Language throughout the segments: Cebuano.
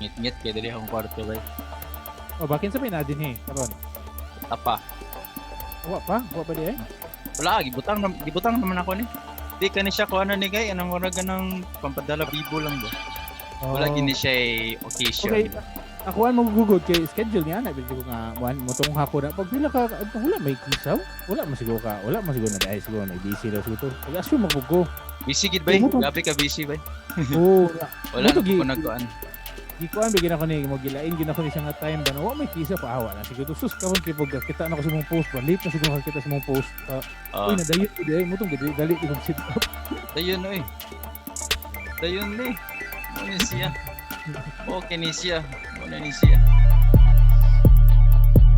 Ngit-ngit kay diri akong kwarto bay. Oh, bakin sa na din eh karon. Tapa. Wa pa, wa pa di eh. Wala, gibutang naman ako ni. Di kani siya ko ano ni kay anong murag anong pampadala bibo lang ba. Wala Oh. gini siya eh, occasion. Okay. Ako ang magugod kay schedule niya na bigyan ko nga one mo tong hapon na pag pila ka wala may kisaw, wala man siguro ka, wala man siguro na dai siguro na busy daw siguro. Pag assume magbugo. Busy gid bay. Oo. Grabe ka busy bay. Oh, Wala Mo to na ko nagkuan. gikuan bigyan ako ni mo gilain gid ako ni siya nga time ba na wa may kisa pa awa na siguro sus karon kay pag kita na ko sa mong post ba late na siguro kita sa mong post. Ah, Uy, nadayon ko di mo tong dali dali di kong sit up. Dayon oy. Dayon ni. Mo ni siya. Okay ni siya. Mo na ni siya.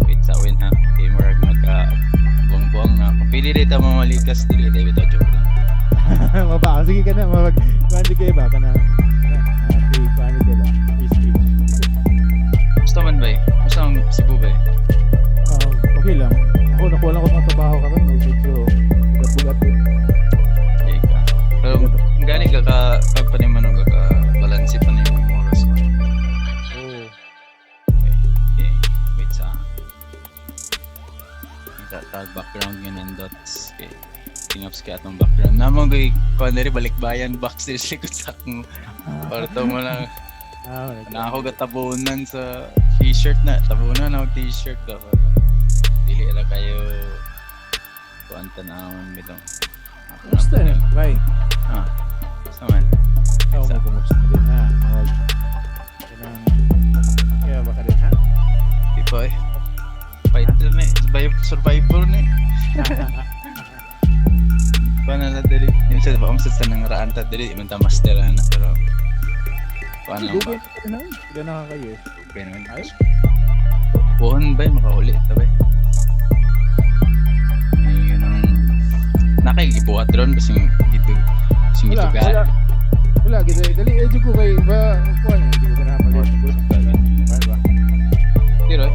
Wait sa win ha. Okay, murag magka buwang-buwang na. Kung pili dito mamalikas dili dili bitaw, joke lang. Maba, sige ka na, mabag kuan di kay ba kana kana free kuan di kay ba free speech. Kumusta man bay? Kumusta ang Cebu bay? Ah, okay lang. Ako nakuha lang ko sa trabaho karon no, medyo bugat-bugat din. Okay ka. Pero gani ka ka ka pa ni man ka balanse pa ni imong oras ba. Oh. Okay. Wait sa. Kita tag background yun and dots. Okay. Tingaps kay atong background. Namang koy kuan diri balikbayan box diri sa likod sa akong kwarto mo lang. Ah, wala. Na ako gatabunan sa t-shirt na. Tabunan ako t-shirt ka. Dili ra kayo kuan tanawon bitong. Ako lang Kumusta na? Bye. Ah. Kumusta man? Ikaw mo kumusta din ha? Mag kanang kaya baka din ha? Di pa eh. Fighter na eh. Survivor na eh. Paano na dili? Yung sa ba sa nang raan ta dili man ta master ana pero paano lang ba? Dugay na ka na. Pila na ka kayo. Okay naman. Ay? Buhon ba makauli ta ba? Ay yun ang nakagibuhat ron basing gitu basing Wala, gituga. wala. Wala gid dali eh ko kay ba kuan eh di ko ganahan malit. Ba ba? Pero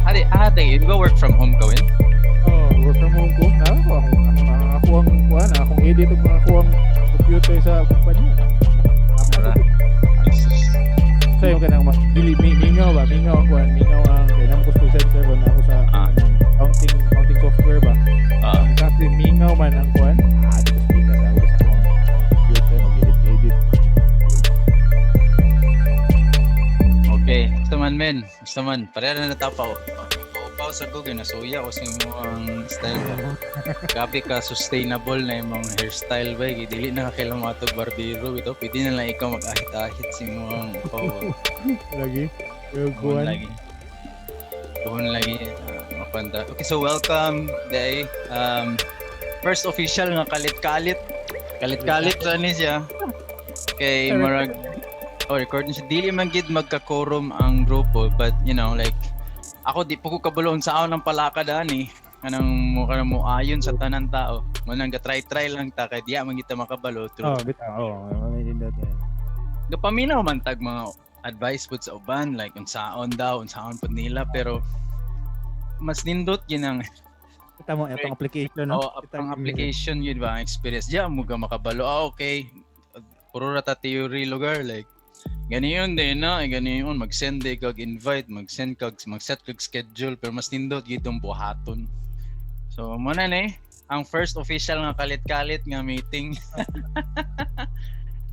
ade ade you go work from home kawin. Oh, work from home ko. Na ako ako ako ang kuan, akong edit ug mga ako ang computer sa kumpanya. Ara. Sa yung kanang dili mingaw ba, mingaw ang kuan, mingaw ang kay namo ko sa server na ako sa kanang accounting software ba. Ang kasi mingaw man ang kuan. Ah, di ko speaker sa ako sa akong computer mag-edit edit. Okay, basta man men, basta man. Pareha na natapaw. Paupaw sa Google, nasuya ko sa imong style ba. Grabe ka sustainable na imong hairstyle ba. Dili na ka kailangan matog barbero ito. Pwede na lang ikaw mag-ahit-ahit sa imong upaw. Lagi. Yung Buhon kuan. lagi. Buhon lagi. Mapanda. Okay, so welcome day. First official nga kalit-kalit. Kalit-kalit ra ni siya. Kay murag oh, recording siya. Dili man gid magka-quorum ang grupo, but you know, like ako di po ko kabalo unsaon ang palakad ani. Anong mo ka mo ayon sa tanan tao. Mo nang ga-try-try lang ta kay diya man kita makabalo Oh, bitaw. Oh, may nindot yan. Gapaminaw man tag mga advice pud sa uban like unsaon daw, unsaon pud nila, pero mas nindot ginang Kita mo itong application no. Oh, Kita ang application yun ba ang experience diya mo ga makabalo. Ah, okay, puro ra ta theory lugar, like ganiyon din na ganiyon mag-send day kag invite, mag-send kag mag-set kag schedule, pero mas nindot gitong buhaton. So mo na ni ang first official nga kalit-kalit nga meeting.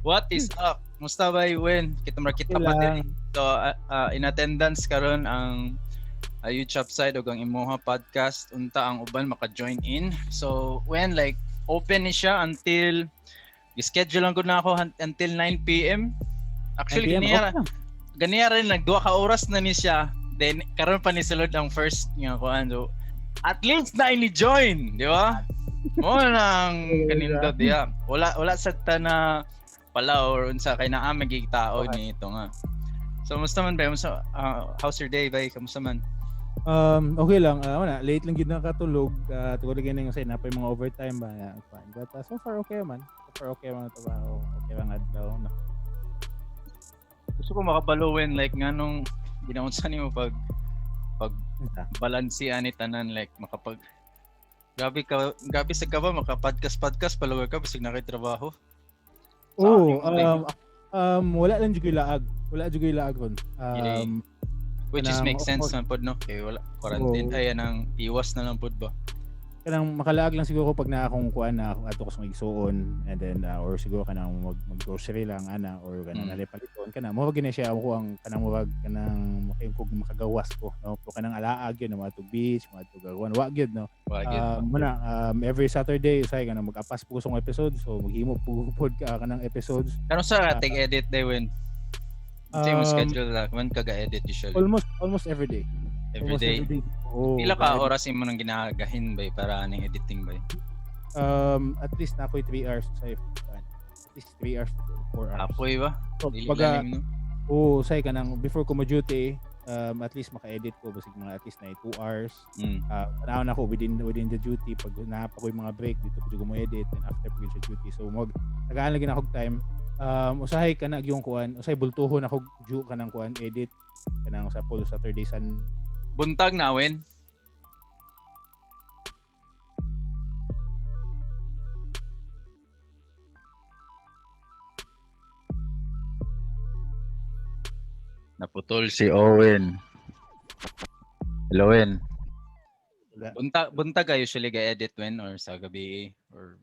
What is up? Musta ba Wen? Kita mara kita Okay pa lang. din. So in attendance karon ang YouTube side ug ang Imoha podcast, unta ang uban maka-join in. So when like open ni siya until schedule lang gud na ako until 9 PM. Actually 9 PM, ganiya okay lang. Ganiya rin nagduha ka oras na ni siya. Then karon pa ni sulod ang first nga kuan. So at least na ini join, di ba? Mo nang kanindot diya. Wala wala sa ta na pala or unsa kay naa magig tao ni ito nga. So musta man ba? Musta, how's your day bay? Kamusta man? Okay lang. Wala, late lang gid nakatulog. Tungod gani nga sa napay mga overtime ba. Yeah, fine. But so far okay man. So far okay man ang trabaho. Okay lang adlaw. No. Gusto ko makabaluin like nganong ginaunsa nimo pag Unsa? balanse ani tanan, like makapag grabe ka grabe sa ka ba maka podcast podcast palugar ka bisag na kay trabaho. Sa Oo, aking um, Wala lang jud ko'y laag. Wala jud ko'y laag ron. Which is make sense man pod, no? Kay wala quarantine. Oo. Ay, anang iwas na lang pod ba? Kanang makalaag lang siguro pag naa akong kuan na ato ko sa igsuon and then or siguro kanang mag-grocery lang ana or kanang nalipaliton kana mo gini siya ako ang kanang murag kanang makingkog makagawas ko, no? Pero kanang alaag yun, no, mga beach, mga kuan, wa gyud, no? Wa gyud. Muna every Saturday usay kanang mag-apas po sa episode, so maghimo po pod ka kanang episodes. Pero sa take edit day when mo schedule la when ka ga-edit usually? Almost every day. Every day. Every day. Oh, pila ka oras imo nang ginagahin bay para aning editing bay? At least na ako'y 3 hours sa at least 3 hours to 4 hours. Apoy ba? So, dili baga, lalim, no? Oo, say kanang before ko mo-duty, at least maka-edit ko basig mga at least na 2 hours. Tanaw na ako within the duty pag naa pa ko yung mga break dito ko mo edit and after pag sa duty. So mag tagaan lagi na akong time. Usahay kana yung kuan, usahay bultuhon ako ju kanang kuan edit kanang sa full Saturday Sun. Buntag na wen. Naputol si Owen. Hello, Owen. Buntag ka usually ga-edit when or sa gabi or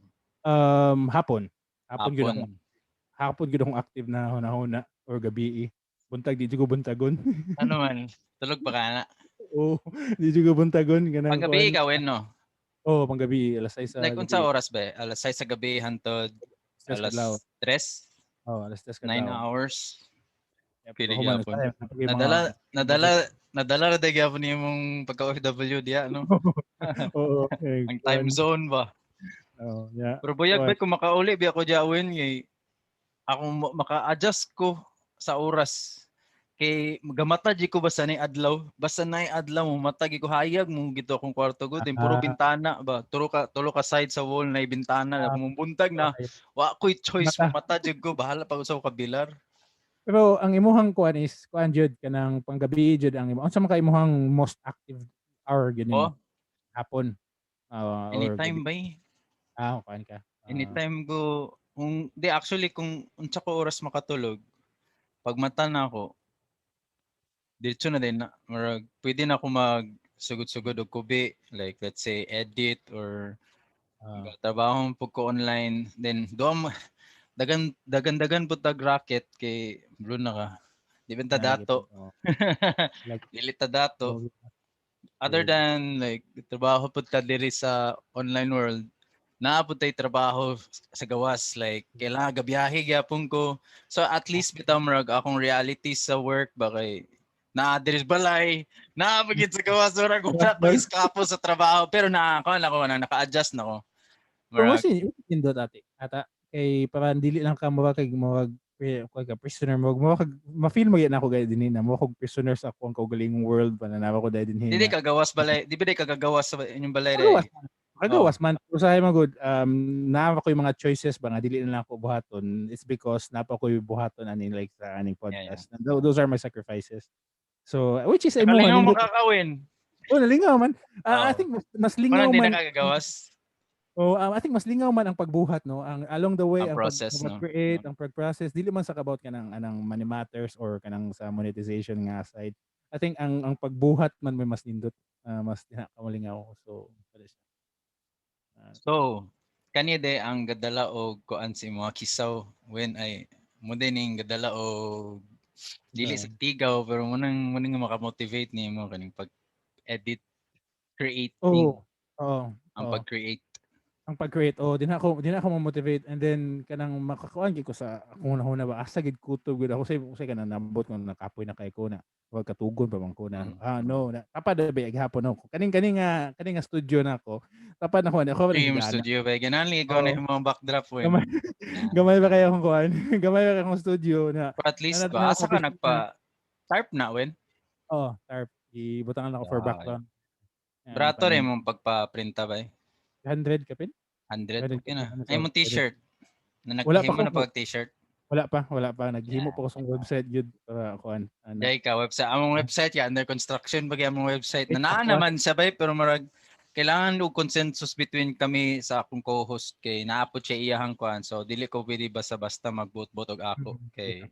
hapon. Hapon gyud ako. Hapon gyud akong active na hunahuna or gabi. Buntag di jud ko buntagon. Ano man, tulog pa ka na. Oo, di jud ko buntagon kanang panggabi ka wen, no? Oo, panggabi alas 6 sa like gabi. Unsa oras ba? Alas 6 sa gabi hantod alas 3? Oo, alas 3 kadlaw. 9 hours. Yep, Pili gyapon. Nadala ra gyapon nimong pagka OFW diya, no? Oo. Ang time zone ba? Oo, yeah. Pero buyag ba kung makauli bi ako diya wen kay akong maka-adjust ko sa oras. Kay gamata di ko basta nay adlaw, basta nay adlaw mo mata gi ko hayag mo gito akong kwarto gud, puro bintana ba. Tulo ka side sa wall na bintana, kung buntag na wa koy choice, mata jud ko, bahala pa sa kabilar. Pero ang imuhang kuan is kuan jud kanang panggabi jud ang imo. Unsa man ka imuhang most active hour gyud nimo? Oh? Hapon. Anytime bay. Kuan ka. Anytime go kung di actually kung unsa ko oras makatulog, pag mata na ako, diretso na din na, murag pwede na ako mag sugod-sugod og kubi, like let's say edit or trabaho pug ko online, then do dagan-dagan pud tag racket kay blue na ka. Di ba ta dato? Like, dili ta dato. Other than like trabaho pud ka diri sa online world, naa pud tay trabaho sa gawas, like kailangan gabiyahe gyapon ko. So at least bitaw murag akong reality sa work ba kay naa diri sa balay, naa pagid sa gawas, murag wala ko iskapo sa trabaho, pero naa ko na naka-adjust na ko. Pero nindot ate. Ata kay para dili lang ka murag ka prisoner mo ma-feel mo gyud na ako gay dinhi na mo kog prisoner sa akong kaugalingong world pa na ko dai dinhi. Dili ka gawas balay, di ba di ka gagawas sa inyong balay dai? Kagawas man. Usahay man gud, naa ko yung mga choices ba nga dili na lang ako buhaton. It's because naa pa ko yung buhaton ani like sa aning podcast. Yeah. Those are my sacrifices. So which is imo lingaw makakawin. Oh, nalingaw man. I think mas lingaw man. Hindi na kagagawas. Oh, I think mas lingaw man ang pagbuhat, no? Ang along the way ang process, ang pag-create, no? Ang pag-process, dili man sa about kanang anang money matters or kanang sa monetization nga side. I think ang pagbuhat man may mas nindot, mas dinakamalingaw. So, pala siya. So, kani de ang gadala og kuan si mga kisaw when ay mo din ning gadala og dili sa tigaw pero mo nang maka-motivate nimo kaning pag-edit, creating. Oh, ang pag-create. Ang pag-create, oh, din ako ma-motivate and then kanang makakuan gid ko sa akong hunahuna ba asa gid kutob gid ako say kanang nambot ko nakapoy na kay ko na wag katugon pa man ko na. No na tapad na ba gihapon no kaning nga studio na ako tapad na ko ako yung studio ba ganan li ko na yung mga backdrop we. Gamay ba kayo akong kuan? Gamay ba akong studio na. But at least ba asa ka nagpa tarp na wen? Oh, tarp ibutangan ako for background. Brato rin mong pagpa-printa ba? 100 kapin? 100 okay na. Ay mong t-shirt. Na naghimo na pag t-shirt. Wala pa. Naghimo pa ko sa website gyud para kuan. Dai ka website. Among website ya under construction bagay among website. Na naa naman sabay pero marag Kailangan og consensus between kami sa akong co-host kay naa pod siya iyahang kuan. So dili ko pwede basta-basta magbuot-buot og ako kay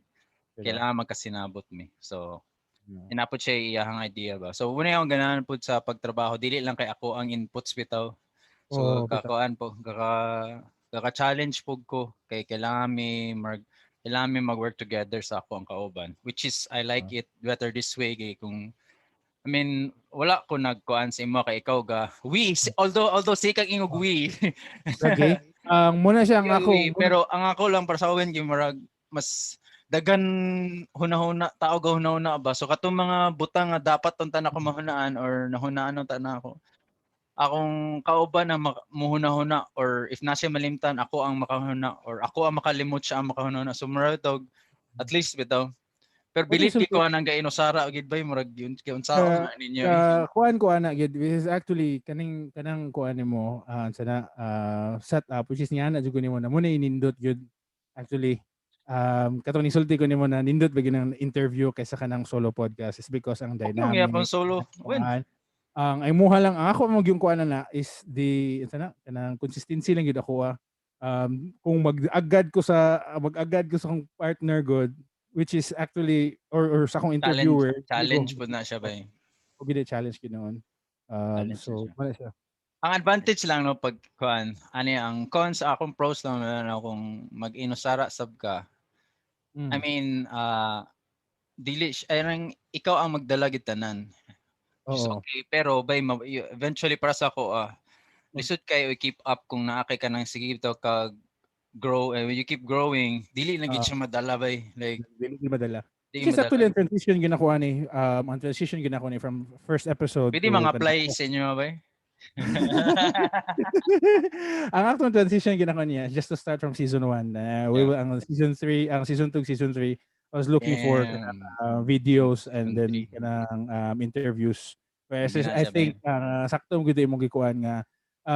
kailangan magkasinabot mi. So naa pod siya iyahang idea ba. So una akong ganahan pud sa pagtrabaho, dili lang kay ako ang inputs bitaw. So Oo, bitaw. Kakuan po, kaka challenge pud ko kay kailangan mi mag-work together sa ako ang kauban, which is I like it better this way kay kung, I mean, wala ko nagkuan sa imo kay ikaw ga we, although sikag ingog we. Lagi. Ang muna siya ang Sikag ako we, pero ang ako lang para sa Owen kay murag mas dagan hunahuna, tao ga hunahuna ba. So katong mga butang nga dapat unta na ako mahunaan or nahunaan unta na ako, akong kauban na muhuna-huna or if na siya malimtan, ako ang makahuna or ako ang makalimot, siya ang makahuna. So murag tog at least bitaw, pero What bilib is di ko anang gainusara gid bay, murag yun kay unsaon na ninyo eh. Kuan ko ana gyud, this is actually kaning kanang kuan nimo sana set up, which is nga na jud ko nimo na muna inindot gyud actually, katong nisulti ko nimo na nindot ba gyud ang interview kaysa kanang solo podcast is because ang Okay, dynamic gyapon solo when kuan, ang ay muha lang ang ako mo yung kuan na is the sana kanang consistency lang gyud ako ah. Kung mag-agad ko sa akong partner good, which is actually or sa akong Challenge interviewer challenge pud na siya bay. O gid challenge gid noon. Challenge na So siya. wala siya. Ang advantage lang no pag kuan ani, ang cons, akong pros lang na kung mag-inusara sab ka. I mean, dili ay nang ikaw ang magdala gid tanan. Which is Oo. okay, pero bay eventually para sa ako lisod kayo i-keep up kung naa kay kanang sige to kag grow eh, when you keep growing dili na gid siya madala bay, like Dili gid madala. Di Which is madala. actually ang transition ginakuha ni ang transition ginakuha ni from first episode Pwede to mga apply sa inyo bay. Ang actual transition ginakuha niya just to start from season 1. We will ang season 3, ang season 2, season 3, I was looking for videos and Season then 3. Kanang interviews. Whereas Hindi na I siya think sakto gud imong gikuan nga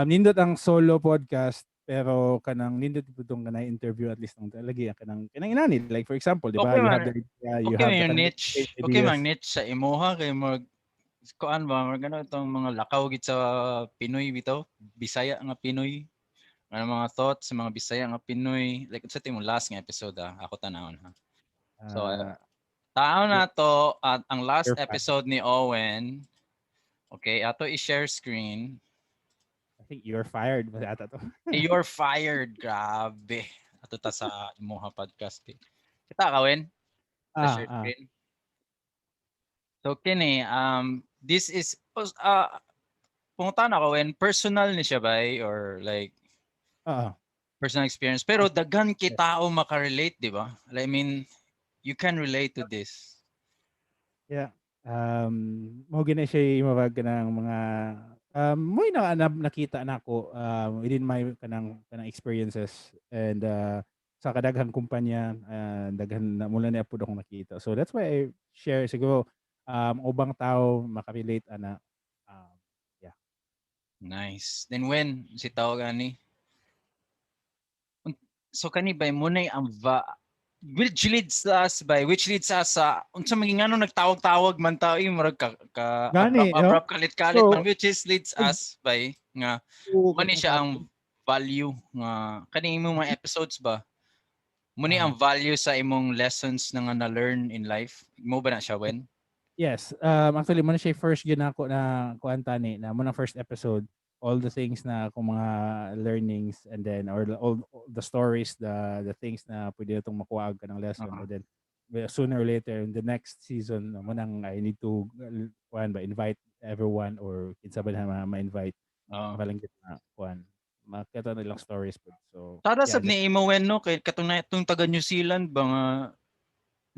nindot ang solo podcast pero kanang nindot pud tong kanang interview, at least ang lagi ang kanang kanang inani, like for example, di ba, Okay you man. have the idea, you Okay have man the yung kanang niche. Okay ideas. Man niche sa imuha kay mag kuan ba, mag ano itong mga lakaw gid sa Pinoy bitaw, Bisaya nga Pinoy. Ano mga thoughts sa mga Bisaya nga Pinoy. Like sa imong last nga episode ah, ako tanawon ha. So, tao na to at ang last You're fine. Episode ni Owen. Okay, ato i-share screen. I think "You're fired" ba ata to? "You're fired." Grabe. Ato ta sa imuha podcast. Eh. Kita ka, Wen? Sa share screen. So kini this is pungutan ako when personal ni siya bay or like Oo. Personal experience, pero daghan kay tao makarelate, di ba? Like, I mean, you can relate to this. Yeah. Mao gina siya murag kanang mga mo na, nakita nako within my kanang kanang experiences and sa kadaghang kumpanya, daghan na mula niya pud akong nakita. So that's why I share siguro ubang tao makarelate ana. Yeah. Nice. Then when si tawag ani, so kani bay mo na ang va which leads us sa unsa maging ano nagtawag-tawag man tao eh, murag ka Gani, abrupt, no? abrupt kalit-kalit So, man, which is leads us by nga mani siya ang value nga kani imong mga episodes ba mo ni ang value sa imong lessons na nga na-learn in life mo ba na siya, Wen? Yes, actually mo na siya first ginako na kuan tani na mo na first episode, all the things na akong mga learnings and then or all the stories, the things na pwede itong makuha ka ng lesson and then, well, sooner or later in the next season mo nang I need to kuan ba, invite everyone or kinsa ba na ma-invite Oo. Para lang gid na kuan makita nilang stories pud. So Tara yeah, sab ni imo, Wen, no, kay katong na itong taga New Zealand ba nga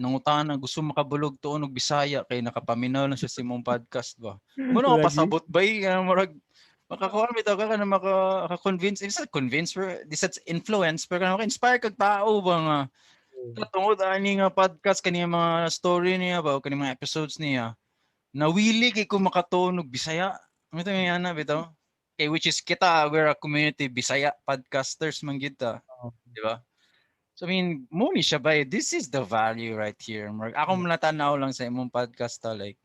nangutana gusto makabulog tuon og Bisaya kay nakapaminaw lang siya sa imong podcast ba. Mo na Lagi. Pasabot bay nga murag makakuha bitaw ka na maka convince, it's not convince pero this is influence, pero kana maka-inspire kag tao ba nga tungod ani nga podcast, kani mga story niya ba o kani mga episodes niya, nawili kay ko makatuon og Bisaya. Ano ito nga na bitaw? Kay which is kita, we're a community Bisaya podcasters man gyud ta, di ba? So I mean, mo ni siya ba, this is the value right here. Murag ako natanaw lang sa imong podcast ta, like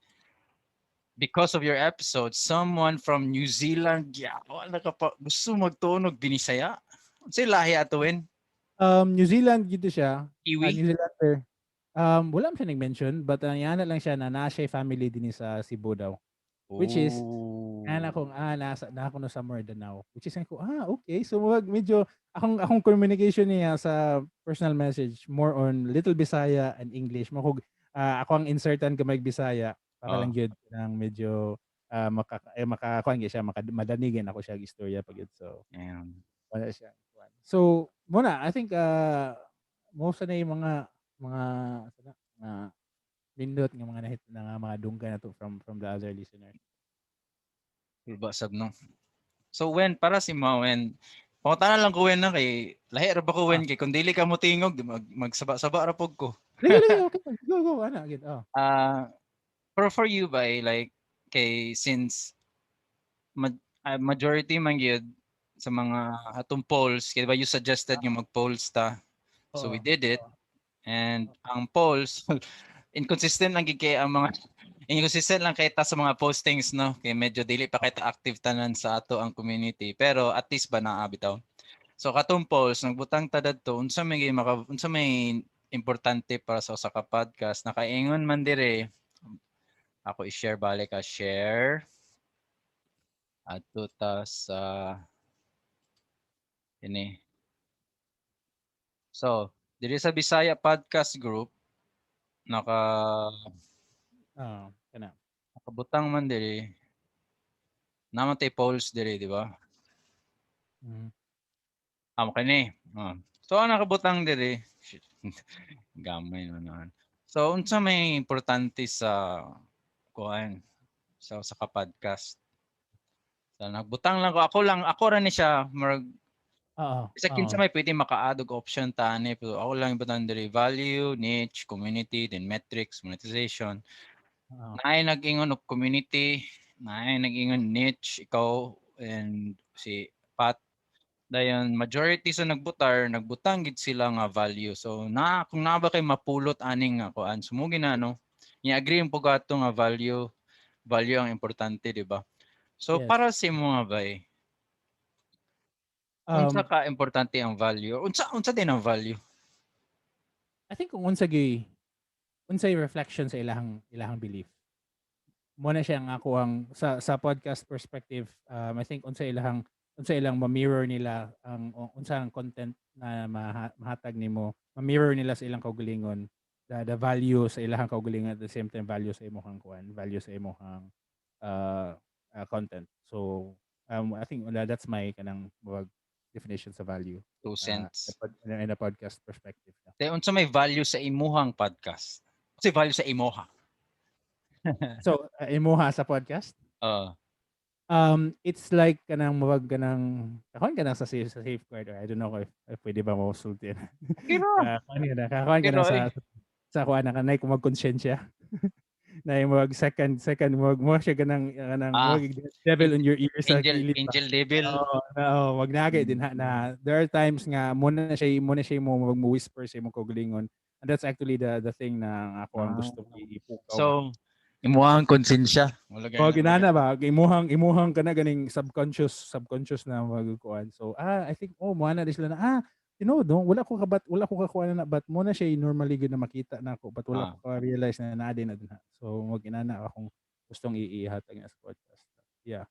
Because of your episode, someone from New Zealand, yeah, wala ka pa, gusto magtunog Binisaya. Unsay lahi ato, Wen? New Zealand gito siya. Kiwi? New Zealander. Wala man siya nag-mention, but yana lang siya na naa siya family din sa Cebu daw. Which is, ana kong nasa na ako no somewhere now. Which is ko, okay. So wag medyo akong communication niya sa personal message more on little Bisaya and English. Mo kog ako ang insertan gamay Bisaya para lang gyud nang medyo maka eh, makakuan gyud siya, maka madanigin ako siya og istorya pag yun. So wala siya. So muna I think most na yung mga sana, mga nindot nga mga nahit na nga mga dunggan na to from the other listeners. Kulba sab, no. So when para si mo when pangutana lang ko, Wen, na kay lahi ra ba ko, Wen, kay kung dili ka mo tingog di mag magsaba-saba ra pug ko. Lagi lagi, okay. Go go ana gid. Oh. Pero for you ba, like kay since majority man gyud sa mga atong polls kay ba you suggested nga mag polls ta. So we Oo. did it and ang polls, inconsistent lang gid kay ang mga inconsistent lang kay ta sa mga postings, no, kay medyo dili pa kay ta active tanan sa ato ang community, pero at least ba naa bitaw. So katong polls nagbutang ta dadto unsa may importante para sa usa ka podcast, nakaingon man dire. Ako i-share balik ka share adto ta sa ini. So diri sa Bisaya Podcast Group naka Oo, kana. Nakabutang man diri. Naa man tay polls diri, di ba? Mm. Ah, kani. Ah. So ang nakabutang diri, shit. Gamay na naman. So unsa may importante sa kuan sa ka podcast? So nagbutang lang ko, ako lang, ako ra ni siya murag sa kinsa may pwede maka-add og option ta ani, pero ako lang ibutang diri: value, niche, community, then metrics, monetization. Naay nag-ingon og community, naay nag-ingon niche, ikaw and si Pat. Dayon majority sa nagbutar, nagbutang gid sila nga value. So na kung naa ba kay mapulot aning nga kuan, sumugi na, no. Ni-agree yung ato nga value, value ang importante, di ba? So Yes. para sa imo nga bay, unsa ka importante ang value? Unsa din ang value? I think kung unsa gyud unsay reflection sa ilahang belief. Mo na siya ang ako ang sa podcast perspective, I think unsa ilang ma-mirror nila ang unsa ang content na mahatag nimo, ma-mirror nila sa ilang kaugalingon, the value sa ilahang kaugalingon, at the same time value sa imong kuan, value sa imong content. So I think that's my kanang murag definition sa value Two cents. In a podcast perspective. Te, unsa may value sa imuhang podcast? Unsa value sa imuha? So imuha sa podcast? It's like kanang murag kanang kakuan kanang sa safeguard or I don't know if pwede ba mo sulti. Pero Kuan ka na, kakuan ka na Pero, sa kuan na kanay kung magkonsensya. Na yung murag second murag mo siya kanang murag devil on your ear sa Angel kilid ba. Angel devil. Oo, na oh, wag nagay din ha na there are times nga mo na siya mo mag mo whisper sa imong kaugalingon. And that's actually the thing na ako ang gusto ipukaw. So imuhang konsensya. Wala Oh, ginana ba? Imuhang kana ganing subconscious na magkuan. So, I think oh, mo na sila na tinuod no, wala ko kakuan na, but mo na siya normally gud na makita na ako, but wala ko ka-realize na naa din na din ha. So, mag inana akong gustong iihatag na sa podcast. Yeah.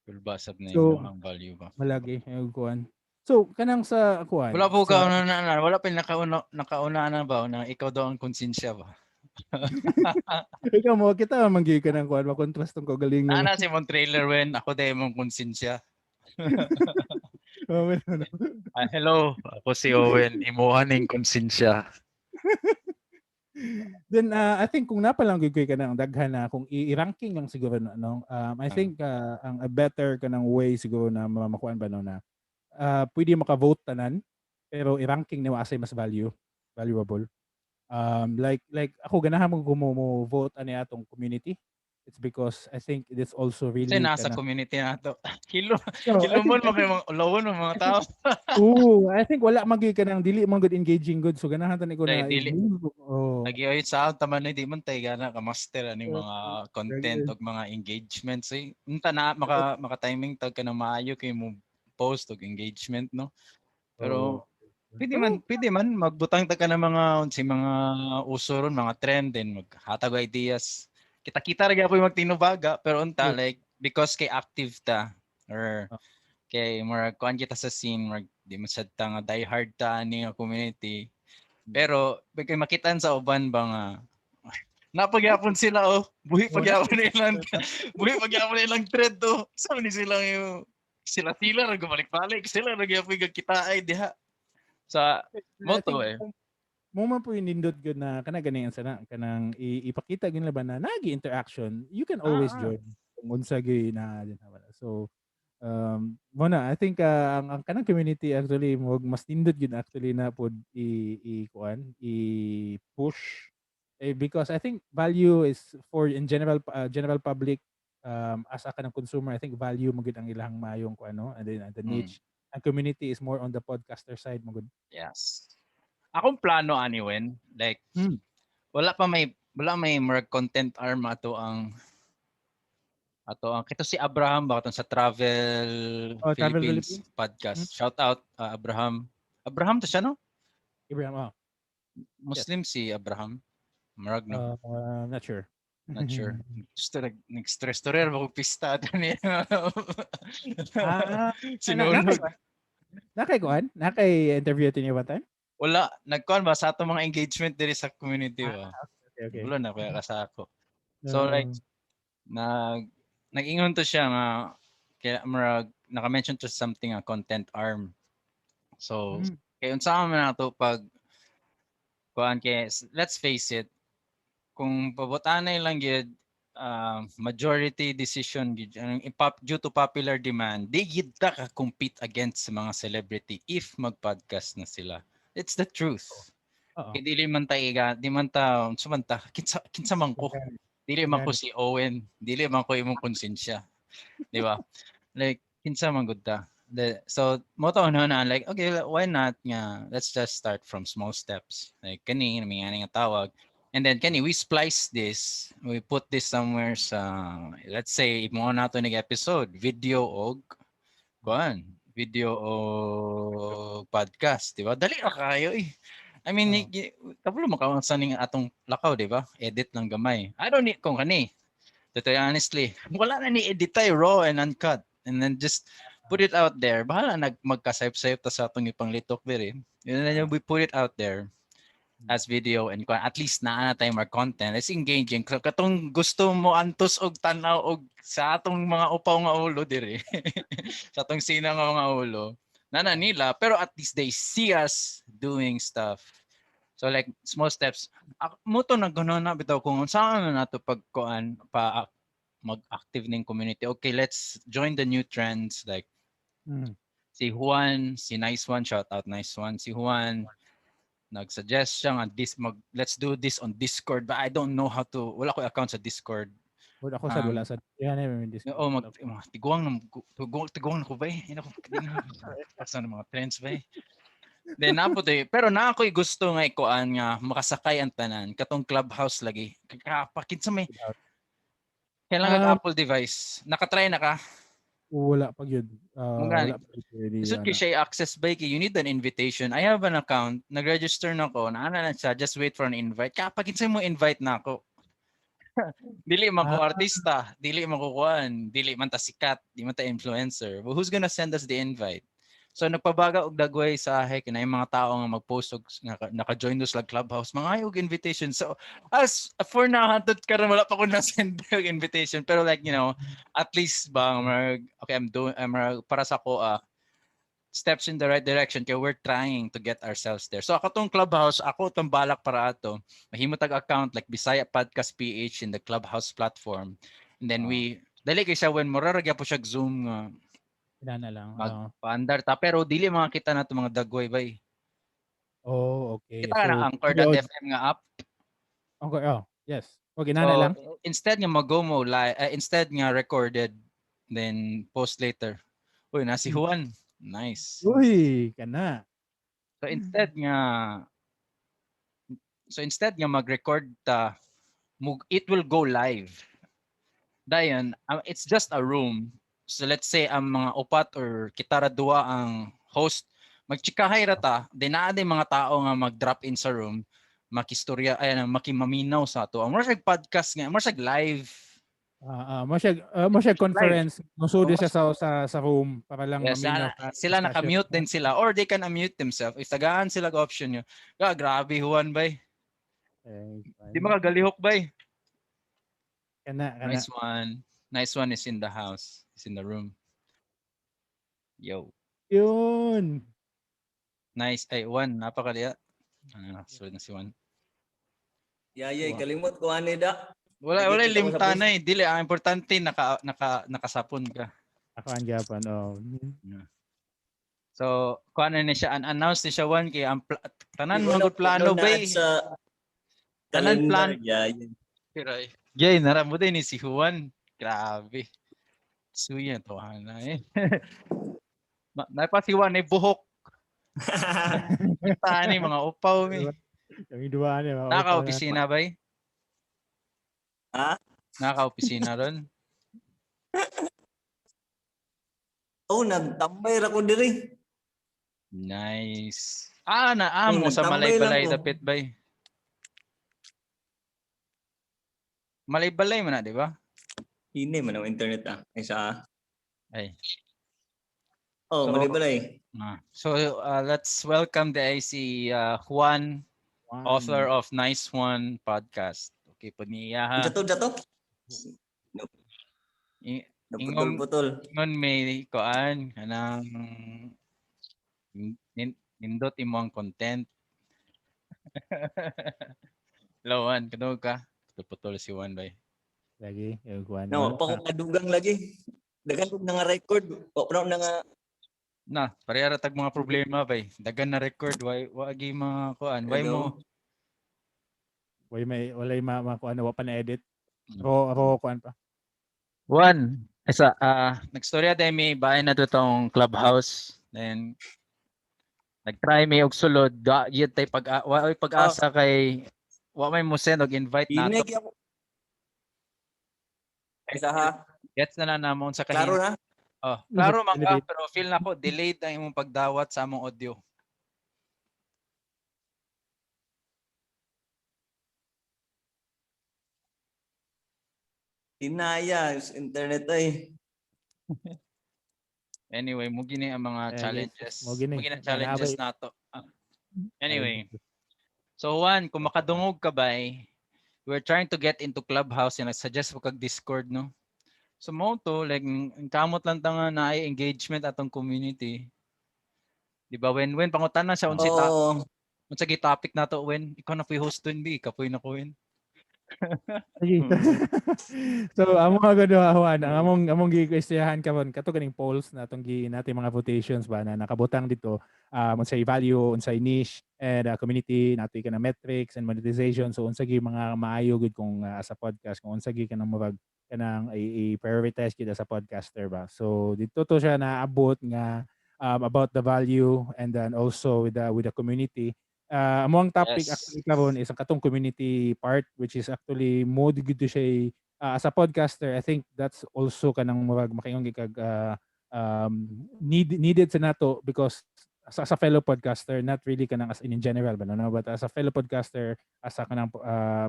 Kulba sab na So, imuhang value ba. Malagi yung kuan. So, kanang sa kuan. Wala po sa, ka na, wala pa nakauna na ba na ikaw daw ang konsensya ba? Ikaw mo kita man gyud ka ng kuan, makontrast tong kaugalingon. Ana si mong trailer when ako daw mong konsensya. Oh, ano. Ah, hello, ako si Owen, imuha ning konsensya. Then I think kung napalang gyud ka ng daghan na kung i-ranking lang siguro na no. I think ang a better kanang way siguro na makuan ba no na pwede maka-vote tanan pero i-ranking nimo asay mas valuable. Like ako ganahan mo mo, mo vote ani atong community. It's because I think it's also really Kasi nasa kanang- community na to. Kilo, So, I kilo mo think- mga ulawon mo mga tao. Oo, I think wala man gyud kanang dili man good engaging good. So ganahan tani ko na Like, dili- oh. Lagi ay sa taman na di man tay gana ka master ani mga content ug mga engagements eh. Unta na maka timing tag ka na maayo kay mo post og engagement, no? Pero pwede man magbutang ta ka ng mga unsay mga uso ron, mga trend din, maghatag og ideas. Kita-kita ra gyapon magtinubaga, pero unta like because kay active ta or kay murag kuan kita sa scene, murag di man sad ta nga die hard ta ani nga community. Pero kay makitaan sa uban ba nga napagyapon sila, oh. Buhi pagyapon ilang thread, oh. Sa ni sila yung sila sila ra gumalik-balik sila ra gyapon gakitaay diha. Sa I mo to think eh. Mo man po yung nindot gud na kana gani ang sana kanang ipakita gyud nila ba na nagi interaction, you can always join kung unsa gyud na din. So mo na I think ang kanang community actually mo mas nindot gyud actually na pod i kuan, i push eh, because I think value is for in general, general public, as a kanang consumer, I think value mo gyud ang ilang mayong kuan, no? And then the niche, ang community is more on the podcaster side mo gud. Yes. Akong plano ani wen, like wala pa may wala may more content arm ato ang kito si Abraham ba katong sa Travel Oh, Travel Philippines Philippines? Podcast. Shout out, Abraham. Abraham to siya, no? Abraham, oh. Muslim si Abraham. Murag, no? Not sure. Not sure. Gusto nag-stress to rin ako pista ato niya. Ah, Sinulog. Nakay kuan? Nakay interview ato niya one time? Wala, nagkuan ba sa atong mga engagement diri sa community ba? Okay. Wala na kuya ka sa ako. So like nag-ingon to siya nga kaya murag naka-mention to something a content arm. So kay unsa man nato pag kuan, kay let's face it, kung pabotanay lang gyud, majority decision gyud ang due to popular demand, di gyud ta ka compete against sa mga celebrity if mag-podcast na sila. It's the truth. Kay dili man ta iga, di man ta unsa man ta, kinsa kinsa man ko. Dili man ko si Owen, dili man ko imong konsensya. Di ba? Like kinsa man gud ta. So mo to na like, okay, why not nga let's just start from small steps. Like kani may nga tawag. And then kani we splice this, we put this somewhere sa, let's say, mo na to nig episode, video og kuan, video o podcast, di ba? Dali ra kayo eh. I mean, kabalo makawan sa ning atong lakaw, di ba? Edit lang gamay. I don't need kung kani. Totoo, honestly, wala na ni edit tayo, raw and uncut. And then just put it out there. Bahala nag magkasayop-sayop ta sa atong ipanglitok diri. And then we put it out there as video and at least naa na tayo more content. It's engaging. Katong gusto mo antos og tan-aw og sa atong mga upaw nga ulo diri, sa atong sina nga mga ulo. Nana nila, pero at least they see us doing stuff. So like small steps. Mo to nagano na bitaw kung saan na nato pagkuan pa mag-active ning community. Okay, let's join the new trends like si Juan, si Nice One, shout out Nice One. Si Juan nag-suggest siya nga this mag let's do this on Discord, but I don't know how to, wala ko account sa Discord. Wala ako sa wala sa yan eh, may Discord. Oo, mag mga tiguang na tiguang, tiguang na ko ba eh. Ina ko asa na mga trends ba eh. Then napo to eh. Pero na ako'y gusto nga ikuan nga makasakay ang tanan katong Clubhouse lagi. Kapakit sa may kailangan Apple device. Nakatry na ka? Wala pa gyud. Mga wala pa gyud really, Isod kay ana. Siya access ba kay you need an invitation. I have an account, nag-register na ko, naana na siya, just wait for an invite. Kapag kinsa mo invite na ako. Dili man ko artista, dili man ko kuan, dili man ta sikat, di man ta influencer. But who's gonna send us the invite? So nagpabaga og dagway sa heck na yung mga tao nga mag-post og naka-join dos lag Clubhouse, mga ay og invitation. So as for now, hantod karon wala pa ko na-send og invitation, pero like at least ba mag, okay, I'm doing I'm para sa ko steps in the right direction kay we're trying to get ourselves there. So ako tong Clubhouse, ako tong balak para ato. Mahimo tag account like Bisaya Podcast PH in the Clubhouse platform. And then we dali kay siya when mura ra gyapon siya Zoom nga Inana lang. mag Oo. paandar ta, pero dili mga kita na to mga dagway bay. Oh, okay. Kita na So, Anchor.fm nga app. Okay, oh, yes. Okay, inana So, lang. instead nga mag-go mo instead nga recorded then post later. Uy, na si Juan. Nice. Uy, kana. So instead nga So instead nga mag-record ta, it will go live. Dayon, it's just a room. So let's say ang mga upat or kitara duwa ang host, magchikahay ra ta, then naa din mga tao nga mag-drop in sa room, makistorya ay makimaminaw sa ato. Ang mura siya podcast nga, mura siya live. Mo siya conference, musudi siya sa room para lang Yes, maminaw sila discussion. Naka-mute din sila or they can unmute themselves. If tagaan sila og option nyo. Ah, grabe Juan bay. Eh, Di makagalihok bay. Kana kana. Nice one. Nice one is in the house. Is in the room. Yo. Yun. Nice. Ay, Juan, napakaliya. Ah, sunod na si Juan. Yayay, Wow. kalimot ko ani da. Wala wala Nagkita ko sa limta na eh. Dili ang importante nakasapon ka. Ako ang gyapon. Oh. So, kuan na ni siya announce ni siya Juan kay ang tanan Di ko mga good plano na bay. sa Tanan calendar, plan. yayay. Pero yay, nara mo din ni si Juan. Grabe. Suya to na eh. Napa si Juan ay buhok. Tani mga upaw mi. Kami duwa ni. Mga Naka-opisina bay? Ha? Naka-opisina ron? Oh, nagtambay ra ko diri. Nice. Ah, na Oh, amo sa nagtambay lang Malay-Balay ko. dapit bay. Malay-Balay man na, di ba? Hini man ang internet ah. Ay sa Ay. Oh, So, Malay-Balay. Ah. So let's welcome the AC Juan, Juan. author of Nice One Podcast. Okay po niya ha. Jato jato. Naputol-putol. Ingon may kuan kanang nindot imo ang content. Hello Juan, kadungog ka? Putol-putol si Juan bay. Lagi, yung Juan. No, pa ko kadugang lagi. Daghan kog nga record. Wa pa na nga Na, pareha ra tag mga problema bay. Dagan na record why wagi mga kuan. Why mo Hello. Way may walay ma, ma kuan wa pa na edit. Mm. Ro ro kuan pa. Juan, isa nagstorya dahil may bahay na to tong clubhouse. Then nagtry may og sulod, ga gyud tay pag wa oy pag-asa kay wa may mo send og invite Hini nato. gyud ako. Ay sa ha. Gets na lang namo unsa Klaro kahin. na. Oh, klaro man ka Elevate. pero feel nako delayed ang imong pagdawat sa among audio. Hinaya sa internet ay. Anyway, mo gini ang mga Eh, challenges. mo gini. Mo gini ang challenges Nanabay. nato. Ah. Anyway, so Juan, kung makadungog ka ba eh, we're trying to get into Clubhouse and nag-suggest mo kag Discord, no? So mo to, like, ang kamot lang ta nga na ay engagement atong community. Di ba, when pangutan na siya unsa ta Oo. unsa gi topic nato when ikaw na puy host dun bi, ikaw puy na ko win. Sige. So amo nga gud Juan, ang among gi-kwestiyahan karon kato ganing polls na atong gi natin mga votations ba na nakabutang dito unsay value, unsay niche and community natoy kana metrics and monetization. So unsa gi mga maayo gud kung as a podcast kung unsa gi kanang murag kanang i-prioritize gid as a podcaster ba. So dito to siya naabot nga about the value and then also with the community. Amo ang topic actually karon is ang katong community part which is actually mo gid to siya as a podcaster. I think that's also kanang murag makaingon gid kag needed sa nato because as a fellow podcaster, not really kanang as in general ba no, but as a fellow podcaster as a kanang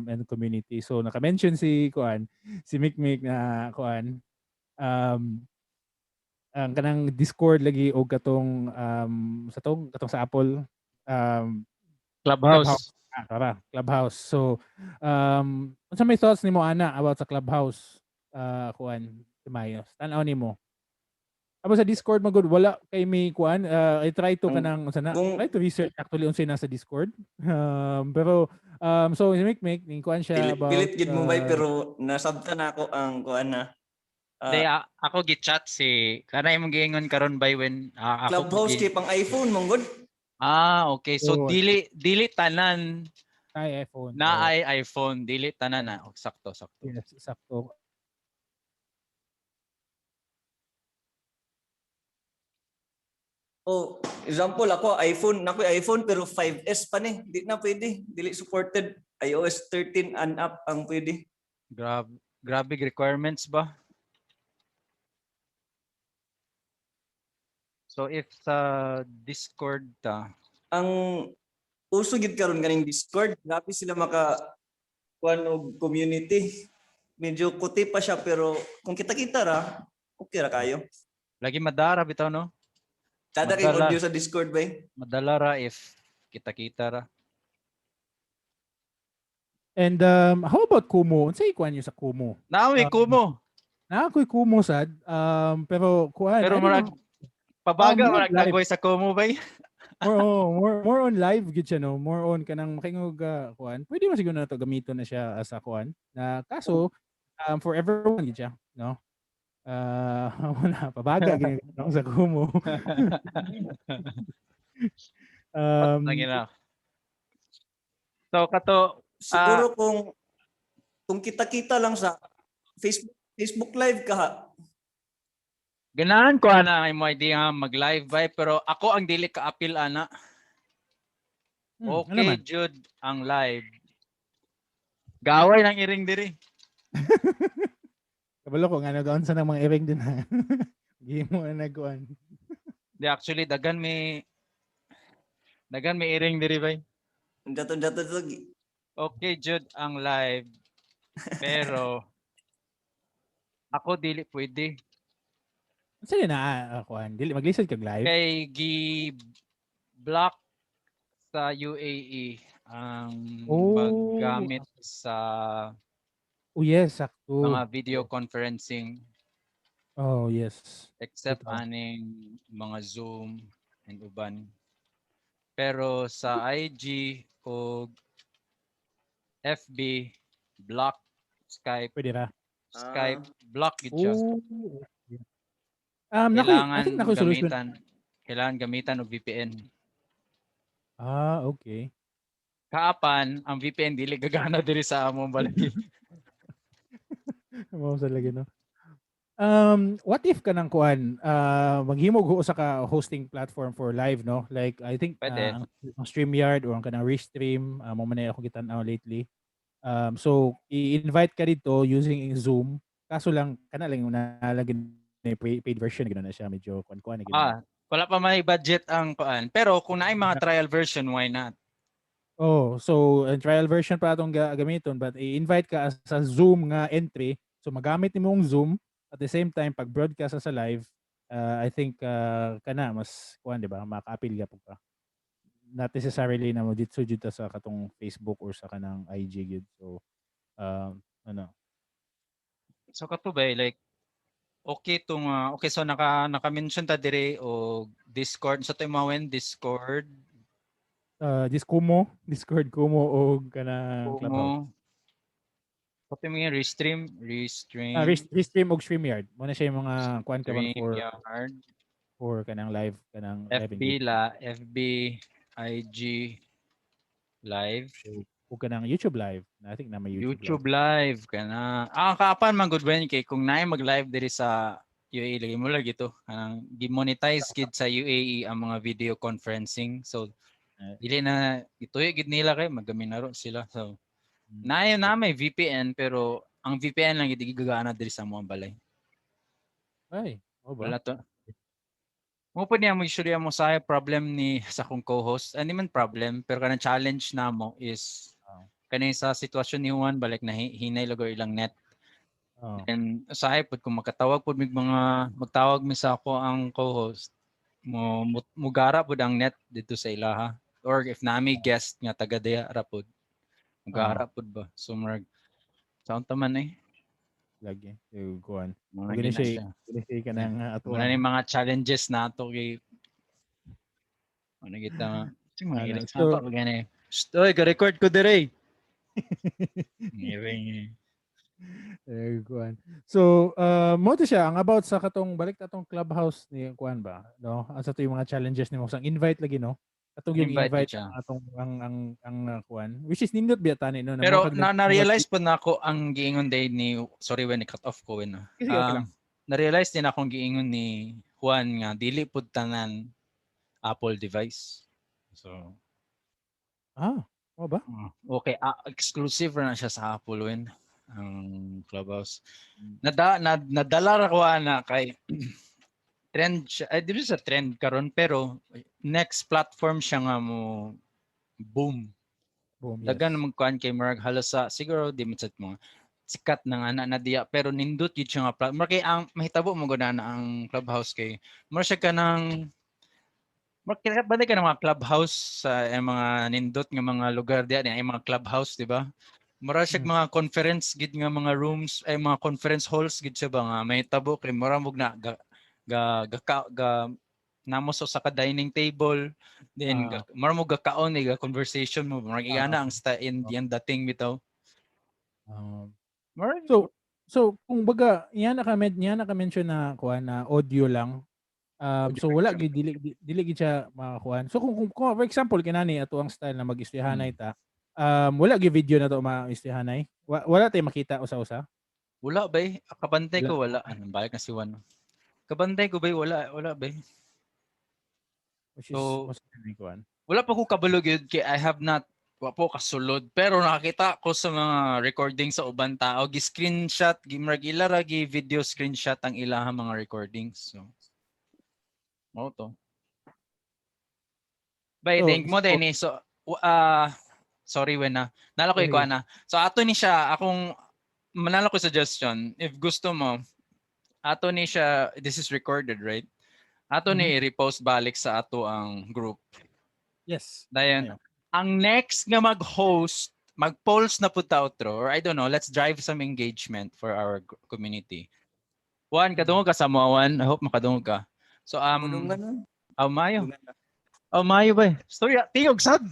and community. So naka-mention si kuan si Mikmik na kuan ang kanang Discord lagi og katong sa tong katong sa Apple Clubhouse. Clubhouse. Ah, tara, Clubhouse. So, unsa may thoughts nimo ana about sa Clubhouse? Kuan, Timayos. Tan-aw nimo. Abo sa Discord magud wala kay may kuan, I try to kanang unsa na, try to research actually unsay nasa Discord. Pero so si Mikmik ning kuan siya Pilit, about pilit gid mo bay pero nasabtan na ako ang kuan na. Di, ako gi-chat si kana imong giingon karon bay when ako Clubhouse kay pang iPhone man gud. Ah, okay. So Oo. dili tanan ay iPhone. na Oo. ay iPhone, dili tanan na. Oh, sakto, sakto. Yes, sakto. Oh, example ako iPhone, nako iPhone pero 5S pa ni. Di na pwede, dili supported. iOS 13 and up ang pwede. Grabe, grabe requirements ba? So if sa Discord ta, Ang uso gid karon kaning Discord, grabe sila maka kuan og community. Medyo kuti pa siya pero kung kita-kita ra, okay ra kayo. Lagi madara bitaw, no? Kada kay Madala. Audio sa Discord ba, eh? Madala ra if kita-kita ra. And how about Kumu? Unsay kuan niyo sa Kumu? Naa may Kumu. Naa ko'y Kumu sad. Pero kuan, Pero I don't murag know. pabaga Murag murag live. tagoy sa Kumu bay. More, oh, more on live gid siya, no. More on kanang makaingog kuan. Pwede man siguro na to gamiton na siya as a kuan. Na kaso for everyone gid siya, no? Wala pabaga gid no, sa Kumu. Lagi na. So kato Siguro kung kita-kita lang sa Facebook Facebook Live ka ha. Ganahan ko ana ang imo idea nga mag-live bay, pero ako ang dili ka appeal ana. Ano Okay, man? Jude, ang live. Gaway nang iring diri. Kabalo ko nga nagaon sa nang mga iring din ha. Gimo na nagkuan. Di actually dagan may iring diri bay. Dato dato to. Okay, Jude, ang live. Pero ako dili pwede. Unsa na kuan? Dili maglisod kag live. Kay gi block sa UAE ang paggamit sa Oh yes, sakto. mga video conferencing Oh yes. except Bitaw. Aning mga Zoom and uban. Pero sa IG o FB block, Skype Pwede ra. Skype block gid siya. Oh. Okay. Naku, I Kailangan think naku solution. Kailangan gamitan og VPN. Ah, okay. Kaapan ang VPN dili gagana diri sa among balay. Mao sa lagi, no. What if kanang kuan, maghimo og usa ka hosting platform for live, no? Like I think Pwede. ang StreamYard or ang kanang Restream, mo man na ako gitan-aw lately. So i-invite ka dito using Zoom. Kaso lang kana lang yung nalagi na paid version gina na siya, medyo kuan-kuan na gina. Ah, wala pa may budget ang kuan. Pero kung naay mga trial version, why not? Oh, so ang trial version pa atong gamiton, but i-invite ka as sa Zoom nga entry. So magamit nimo ang Zoom at the same time pag broadcast sa live, I think kana mas kuan, di ba? Maka-appeal gyapon ka. Not necessarily na mo didto jud ta sa katong Facebook or sa kanang IG gyud. So ano. So kato ba, like okay tong okay, so naka-mention ta dire og Discord sa to mawen Discord. Diskumo, Discord, Kumu og kanang Clubhouse. Kumu. Kato yung mga Restream, Restream. Ah, Restream og StreamYard. Mo na siya yung mga kuan karon for StreamYard, for kanang live FB engagement. La, FB, IG live. Ug kanang YouTube live. I think na may YouTube, YouTube live. live kana. Ah, kaapan man good when kay kung naay mag-live diri sa UAE lagi mo lagi to. Kanang gi-monetize gid sa UAE ang mga video conferencing. So dili na ituyo gid nila kay magaminaro sila. So naay na may VPN, pero ang VPN lang gid gigana diri sa among balay. Ay, oh ba? Wala to. Mo po niya mo usually mo sa problem ni sa akong co-host. Ano man problem, pero kanang challenge namo is kani sa sitwasyon ni Juan balik na hinay lugar ilang net. And usahay pud kung makatawag pud mig mga magtawag mi sa ako ang co-host mo mugara pud ang net dito sa ilaha, or if nami guest nga taga diha ra pud mugara pud ba. So murag sa unta man eh. Lagi. Yung kuan. Mga Gani gina siya, siya. Gani siya kanang atuan. Wala ni mga challenges nato kay ano kita mga Ano, ilang so- sa gani. Shh, oy, ga-record ko dire. Ngiring eh. Eh, kuan. So, mo to siya ang about sa katong balik ta atong Clubhouse ni kuan ba, no? Ang sa to yung mga challenges nimo sang invite lagi, no? Katong yung Invite invite, siya. Atong ang kuan, which is nindot biya tani, no, na Pero murag na na-realize po na ako ang giingon day ni, sorry when cut off ko when. Sige, okay lang. Na-realize din akong giingon ni Juan nga dili pud tanan Apple device. So Ah, mao ba? Okay, exclusive ra na siya sa Apple when ang Clubhouse. Nadala ra ko ana kay trend siya, ay di ba sa trend karon, pero next platform siya nga mo boom. Boom, yes. Dagan naman kuan kay murag halos sa siguro di man sa mga sikat na nga na diya, pero nindot yun siya nga platform. Kay ang mahitabo mo gud na ang Clubhouse kay mura siya kanang mura kay ba ka ng mga clubhouse sa mga nindot nga mga lugar diya ay mga clubhouse, di ba? Mura siya mga conference gid nga mga rooms, ay mga conference halls gid siya ba nga mahitabo kay mura mo na ga ga ga, ga, ga namo sa ka dining table, then mura mo gakaon eh, ga conversation mo, murag igana ang style in yang dating bitaw. Murag So kung baga niya naka mention na kuan na audio lang. Audio So wala version. Gid dili gid siya makakuan. So kung for example kinani ato ang style na mag-istoryahanay ta. Wala gyud video na to ma-istoryahanay. Wala tay makita usa-usa. Wala ba eh. Kabantay Wala. Ko wala. Ano, balik na si Juan. Kabantay ko ba eh? Wala, wala ba eh. Which is So, mas kuan. wala pa ko kabalo gyud kay I have not, wa po kasulod, pero nakakita ko sa mga recording sa uban tao, gi screenshot, gi murag ila ra gi video screenshot ang ilahang mga recordings. So mao to. Bay, So, think mo din eh. So sorry when na. Nala ko Sige. ikuha na. So ato ni siya akong manalo ko suggestion, if gusto mo ato ni siya, this is recorded, right? Ato ni i-repost balik sa ato ang group. Yes. Dayon, Ayo. Ang next nga mag-host, mag-polls na pud ta outro, or I don't know, let's drive some engagement for our community. Juan, kadungog ka sa mo, Juan. I hope makadungog ka. So, Dungan na. Oh, mayo. Dungan na. Oh, mayo ba? Eh? Story, tingog sad.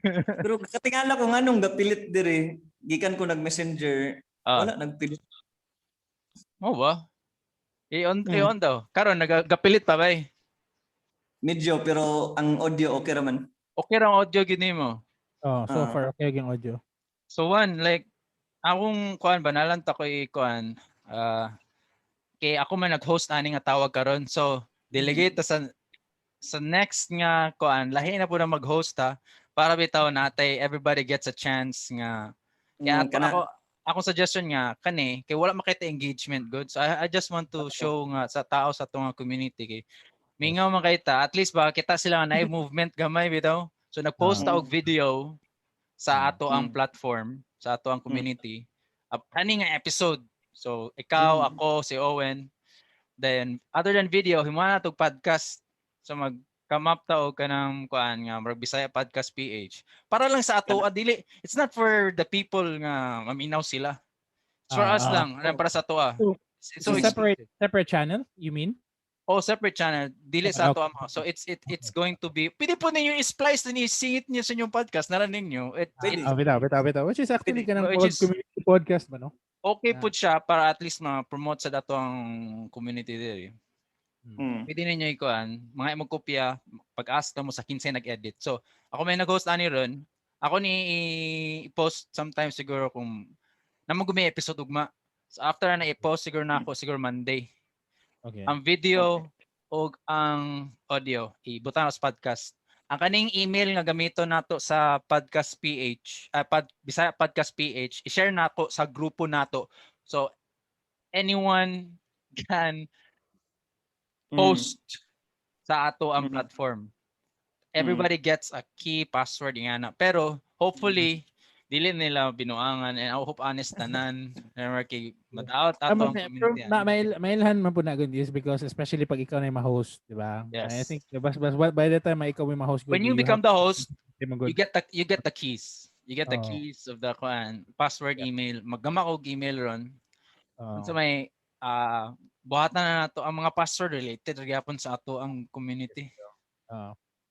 Pero katingala ko nganong gapilit dire, gikan ko nag-Messenger, wala nagpilit. Mo ba? I-on, i-on daw. Karon nagapilit pa ba eh? Medyo, pero ang audio okay raman. Okay ra ang audio gid nimo. Oh, so Ah. far okay ang audio. So one, like, akong kuan ba, nalanta ko i-kuan, kay ako man nag-host ani nga tawag karon. So, delegate ta sa next nga kuan, lahi na po na mag-host ha, para bitaw natay everybody gets a chance nga kaya kana. ako akong suggestion nga kani kay wala makita engagement good. So I just want to show nga sa tao sa atong nga community kay mingaw man kay ta, at least ba kita sila nga naay movement gamay bitaw. So nag-post ta og video sa ato ang platform, sa ato ang community. Kani nga episode. So ikaw, ako, si Owen. Then other than video, himuha na tog podcast. So mag come up ta og kanang kuan nga murag Bisaya Podcast PH. Para lang sa ato, dili, it's not for the people nga maminaw sila. It's for us lang, ano, para sa ato ah. So, It's so separate exclusive. Separate channel, you mean? Oh, separate channel. Dili sa ato ang so it's going to be pwede po ninyo i-splice na isingit niyo sa inyong podcast na ninyo. Pwede. Ah, bitaw, bitaw, bitaw. Which is actually Pwede. kanang Which is- community podcast ba, no? Okay po siya para at least ma-promote sa dato ang community diri. Pwede ninyo ikuan, mga imong kopya, pag-ask na mo sa kinsay nag-edit. So, ako may nag-host ani ron. Ako ni i-post sometimes siguro kung namo gumi episode ugma. So after na i-post siguro na ako siguro Monday. Ang video o ang audio ibutang sa podcast. Ang kaning email nga gamiton nato sa Podcast PH, Bisaya Podcast PH, i-share nako sa grupo nato. So anyone can post sa ato ang platform. Everybody gets a key password nga na. Pero hopefully dili nila binuangan and I hope honest tanan. Remember kay madaot ato Tama, ang community. Mailhan man po na gud is because especially pag ikaw na yung ma-host, di ba? Yes. I think bas, by the time na ikaw yung ma-host, When you become the host, the you get the keys. You get the Oo. Keys of the kuan, password, email. Maggama og email ron. Unsa may buhatan na nato ang mga password related ra gyapon sa ato ang community.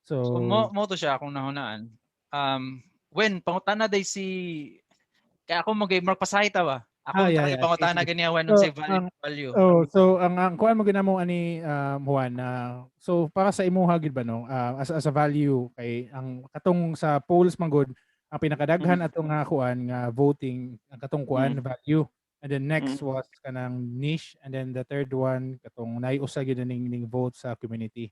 So, So mo to siya akong nahunaan. When pangutana day si kaya ako mag magpasahi ta ba? Ako Ah, yeah. pangutana Sige, sige. ganiya when So, unsay value value. Oh, so ang kuan mo ginamo ani Juan na so para sa imuha gid ba, no, as a value kay ang katong sa polls man gud ang pinakadaghan atong nga kuan nga voting ang katong kuan value, and then next was kanang niche, and then the third one katong naay usa gyud ning vote sa community.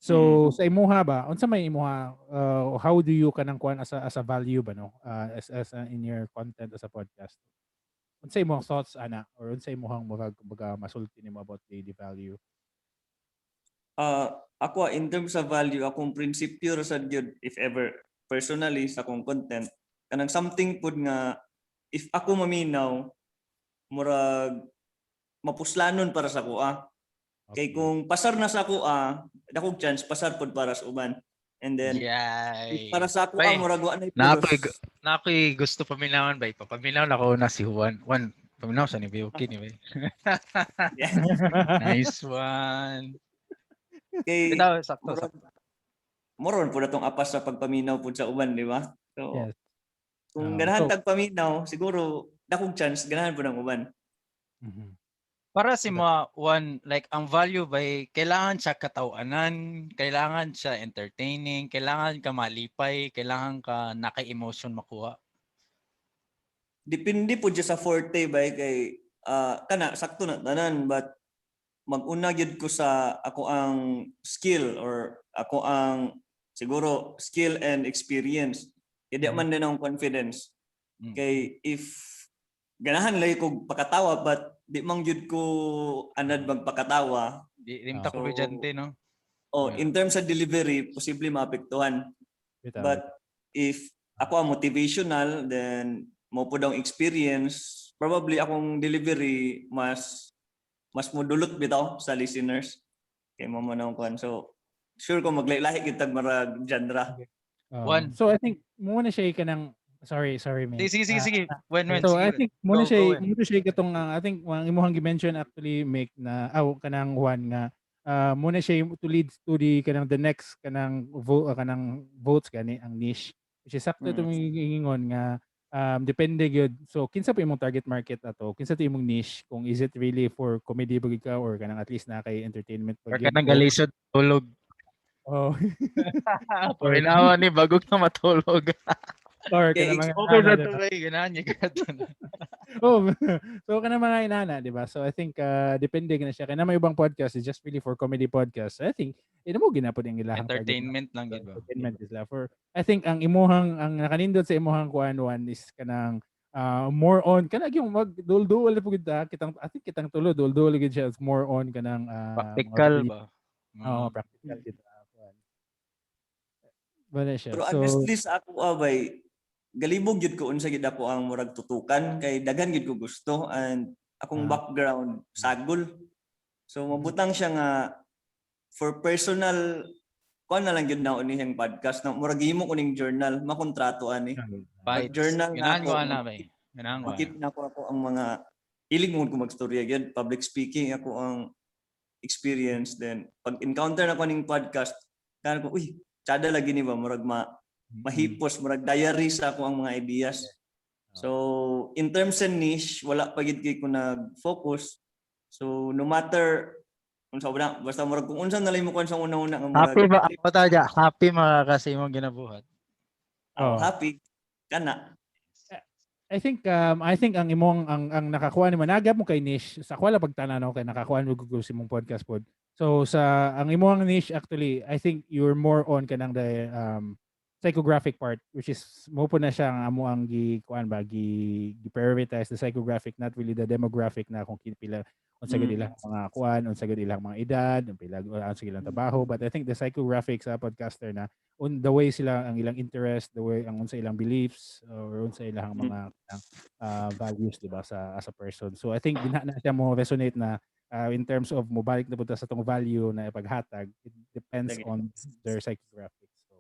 So sa imuha ba, unsa may imuha, how do you kanang kuan as a value ba, no? As in your content as a podcast? Unsa imong thoughts ana or unsa imong murag kumbaga masulti nimo about the value? Ako, in terms of value, akong prinsipyo ra sad gyud, if ever personally sa akong content, kanang something pud nga if ako maminaw, murag mapuslanon para sa akoa. Kay kung pasar na sa akoa, dakog chance pasar pud para sa uban. And then if Yay. para sa ako Bay, murag wa na Na ako'y gusto paminawan ba? Papaminaw na ko na si Juan. Juan, paminaw sa ni ba? Okay ni ba? Yeah. Nice one. Kay Bitaw, sakto, murag sakto. moron pud atong apas sa pagpaminaw pud sa uban, di ba? So Yes. kung ganahan tag paminaw, siguro dakog chance ganahan pud ang uban. Para si mga one, like ang value by kailangan siya katawanan, kailangan siya entertaining, kailangan ka malipay, kailangan ka naka-emotion makuha. Depende po sa forte ba, kay kana sakto na tanan, but mag-una gyud ko sa ako ang skill or ako ang siguro skill and experience. Kay di man din ang confidence. Kay if ganahan lagi ko pakatawa but di man gyud ko anad magpakatawa. Di ta So, komedyante, no? Oh, in terms sa delivery, posible maapektuhan. Bitaw. But if ako ang motivational, then mo po daw experience, probably akong delivery mas mas mudulot bitaw sa listeners. Kay mo man ang kuan. So sure ko maglahi kitag marag genre. One. So I think muna siya kanang, sorry, sorry, mate. Sige, sige, sige. When, So sige. I think muna Go, siya go, Wen. muna siya katong I think ang imuhang gi-mention actually make na aw kanang one nga muna siya to leads to the kanang the next kanang vote, kanang votes gani ang niche, which is sakto itong ingon nga depende gyud. So kinsa pa imong target market ato, kinsa to imong niche, kung is it really for comedy ba gyud ka or kanang at least na kay entertainment pa Or gyud kanang galisod tulog. Oh. Paminawan ni bagog na matulog. Or Kay kanang mga Okay inana, sa diba? tuloy, ganahan niya ka. Oh, so kana mga inana, di ba? So I think depende na siya. Kaya may ibang podcast is just really for comedy podcast. I think ino mo ginapod ang ilahang target Entertainment lang gid ba? Entertainment is la for, I think ang imuhang ang nakanindot sa imuhang kuan one is kanang more on kanang yung mag dul-dul po gid ta kitang, I think kitang tulo dul-dul gid siya. It's more on kanang mga Practical ba? Oo, practical gid kuan. Ba siya. Pero So honestly sa ako bay, galibog gyud ko unsa gyud ako ang murag tutukan kay daghan gyud ko gusto and akong background sagol. So mabutang siya nga for personal kuan na lang gyud na ni siyang podcast na murag himo ko ning journal, makontrato ani. Bites. Journal na Ganahan ko ako. ana bay. Ganahan ko. Makip na ako ako ang mga hilig mo ko magstorya gyud, public speaking ako ang experience, then pag encounter na ko ning podcast kan ko, uy, tsada lagi ni ba, murag ma mahipos, murag diary sa ako ang mga ideas. So in terms sa niche, wala pa gid kay ko nag-focus. So no matter unsa ba, basta murag kung unsa na lang mo kuan sa una-una nga murag Happy ba ako taga? Happy mga kasi imong ginabuhat. Oh. Happy kana. I think ang imong ang nakakuha nimo nagap mo kay niche sa ako pagtanan kay nakakuha mo gud sa imong podcast pod. So sa ang imong niche actually, I think you're more on kanang the psychographic part, which is mo po na siya ang amo ang gi kuan ba gi prioritize the psychographic, not really the demographic na kung pila, unsa gud ilang mga kuan, unsa gud ilang mga edad, pila, unsa ilang trabaho. But I think the psychographic sa podcaster na on the way sila ang ilang interest, the way ang unsa ilang beliefs or unsa ilang mga values, di ba, sa as a person. So I think dinha na siya mo resonate na in terms of mobalik na punta sa tong value na ipaghatag, it depends Lagi. On their psychographics. So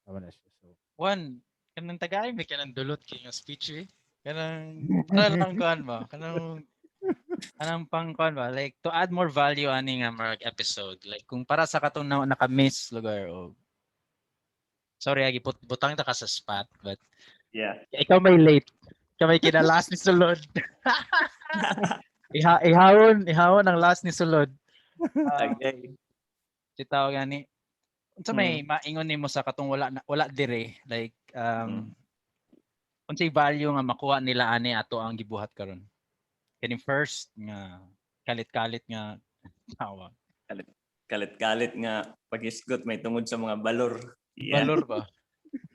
tama na siya. So One, kanang tagay may kanang dulot kay nga speech eh. Kanang para lang kuan ba? Kanang kanang pang kuan ba? Like to add more value ani nga marag episode. Like kung para sa katong na, naka-miss lugar o, sorry agi put butang ta ka sa spot, but ikaw may late. Ikaw may kina-last ni sulod. Iha ihawon ihawon ang last ni sulod. Si tawag gani. Unsa may maingon nimo sa katong wala na, wala dire, like unsay value nga makuha nila ani ato ang gibuhat karon? Kani first nga kalit-kalit nga tawag. Kalit-kalit nga paghisgot may tungod sa mga balor. Yeah. Balor ba?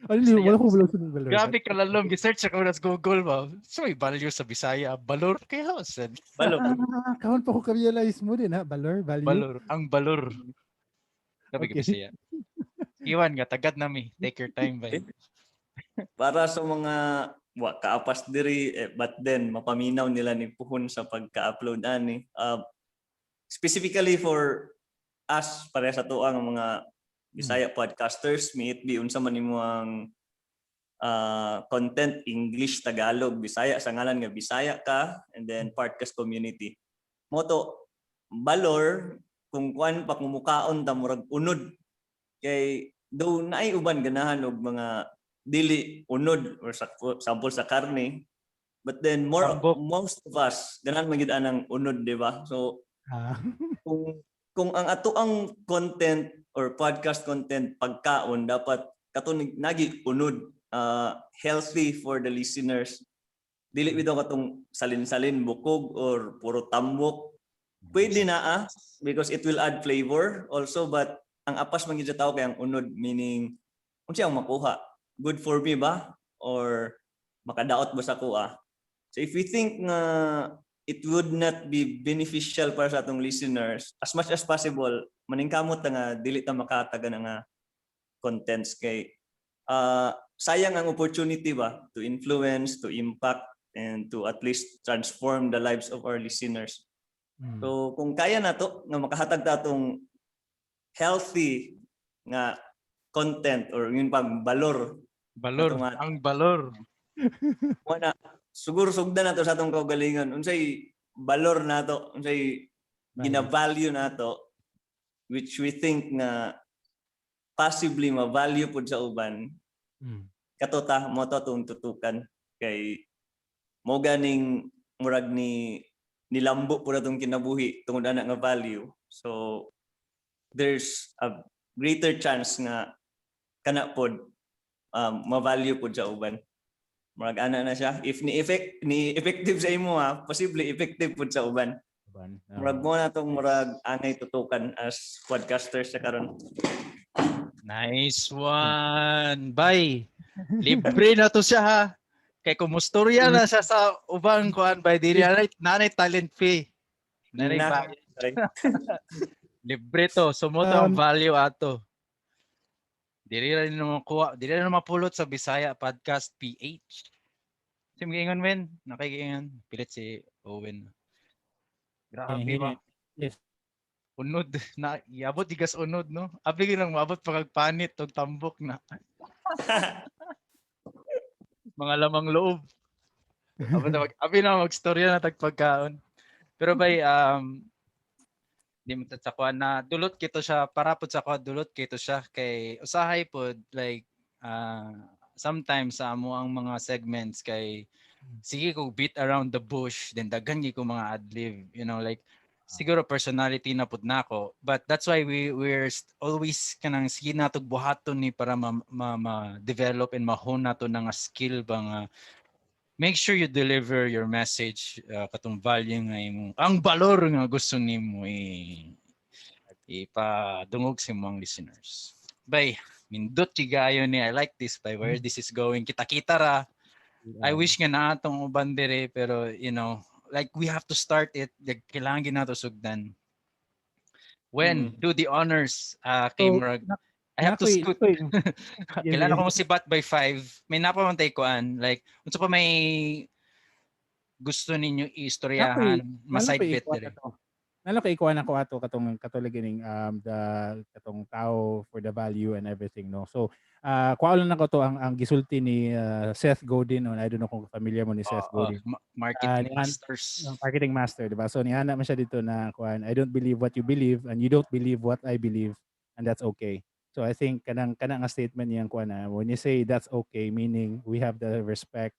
Ano, di, wala ko balor sa balor. Grabe kalalom. Gi-search ako sa Google ba. So may value sa Bisaya. Balor kaya sad. Balor. Ah, kaon pa ko ka-realize mo din ha, balor, value. Balor. Ang balor. Grabe ka Okay. Bisaya. Iwan nga tagad nami. Take your time ba. Para sa mga wa kaapas diri eh, but then mapaminaw nila ni puhon sa pagka-upload ani. Specifically for us, para sa tuang mga Bisaya podcasters, may it be unsa man nimo ang content, English, Tagalog, Bisaya, sa ngalan nga Bisaya ka and then part kas community. Mo to balor kung kuan pa kung mukaon ta murag unod kay do naay uban ganahan og mga dili unod or sa sample sa karne, but then more Tambok. Most of us ganahan man gyud anang unod, di ba? So kung ang ato ang content or podcast content pagkaon, dapat kato nagi unod, healthy for the listeners, dili bitaw katong salin-salin bukog or puro tambok. Pwede na ah, because it will add flavor also, but ang apas man gyud sa tao kay ang unod, meaning unsa ang makuha, good for me ba or makadaot ba sa kuha. So if we think nga it would not be beneficial para sa atong listeners, as much as possible maningkamot ta nga dili ta makataga na nga contents kay sayang ang opportunity ba to influence, to impact and to at least transform the lives of our listeners. So kung kaya na to nga makahatag ta atong healthy nga content or yun pang balor, Balor. Ato nga. Ang balor. Wala siguro sugdan nato sa atong kaugalingon unsay balor nato, unsay gina-value nato which we think nga possibly ma-value pud sa uban. Kato ta mo to atong tutukan kay mo ganing murag ni nilambo pud atong kinabuhi tungod ana nga value, so there's a greater chance nga kana pod ma-value pod sa uban. Murag ana na siya, if ni effect ni effective sa imo ha, possibly effective pod sa uban. Uban. Murag mo na tong murag angay tutukan as podcasters sa karon. Nice one. Bye. Libre na to siya ha. Kay kumustorya na siya sa ubang kuan bay, dili nanay talent fee. Nanay Na. bayad. Libre to. So mo to ang value ato. Dili ra nimo makuha, dili ra mapulot sa Bisaya Podcast PH. Si Gingon men, nakigingon. Pilit si Owen. Grabe ba? Yes. Unod na iabot igas unod no. Abi gyud nang maabot pa kag panit og tambok na. Mga lamang loob. Abot na mag abi na magstorya na tag pagkaon. Pero bay di mo sa kuan na dulot kito siya para pud sa kuan, dulot kito siya kay usahay pod like sometimes sa amo ang mga segments kay sige ko beat around the bush, then daghan gyud ko mga adlib, like siguro personality na pud nako, but that's why we're always kanang sige natog buhaton ni para ma develop and ma-hone nato na nga skill ba nga make sure you deliver your message, katong value nga imong ang balor nga gusto nimo i ipadungog sa imong listeners. Bay, mindot gayo ni. I like this by where this is going. Kita-kita ra. I wish nga naa atong uban dire, pero like we have to start it. Like, kailangan gyud nato sugdan. When do the honors kay So, murag I have to scoot. Kailangan ko sibat by 5. May napamantay kuan like unsa pa may gusto ninyo istoryahan, ma-side bet dire. Nalo kay ikuan ako ato katong katulad gining the katong tao for the value and everything, no? So kuha lang nako to ang gisulti ni Seth Godin, no? I don't know kung familiar mo ni Seth Godin. Marketing masters. Marketing master, di ba? So niana man siya dito na kuan, "I don't believe what you believe and you don't believe what I believe and that's okay." So I think kanang kana nga statement niyang kuan na when you say that's okay, meaning we have the respect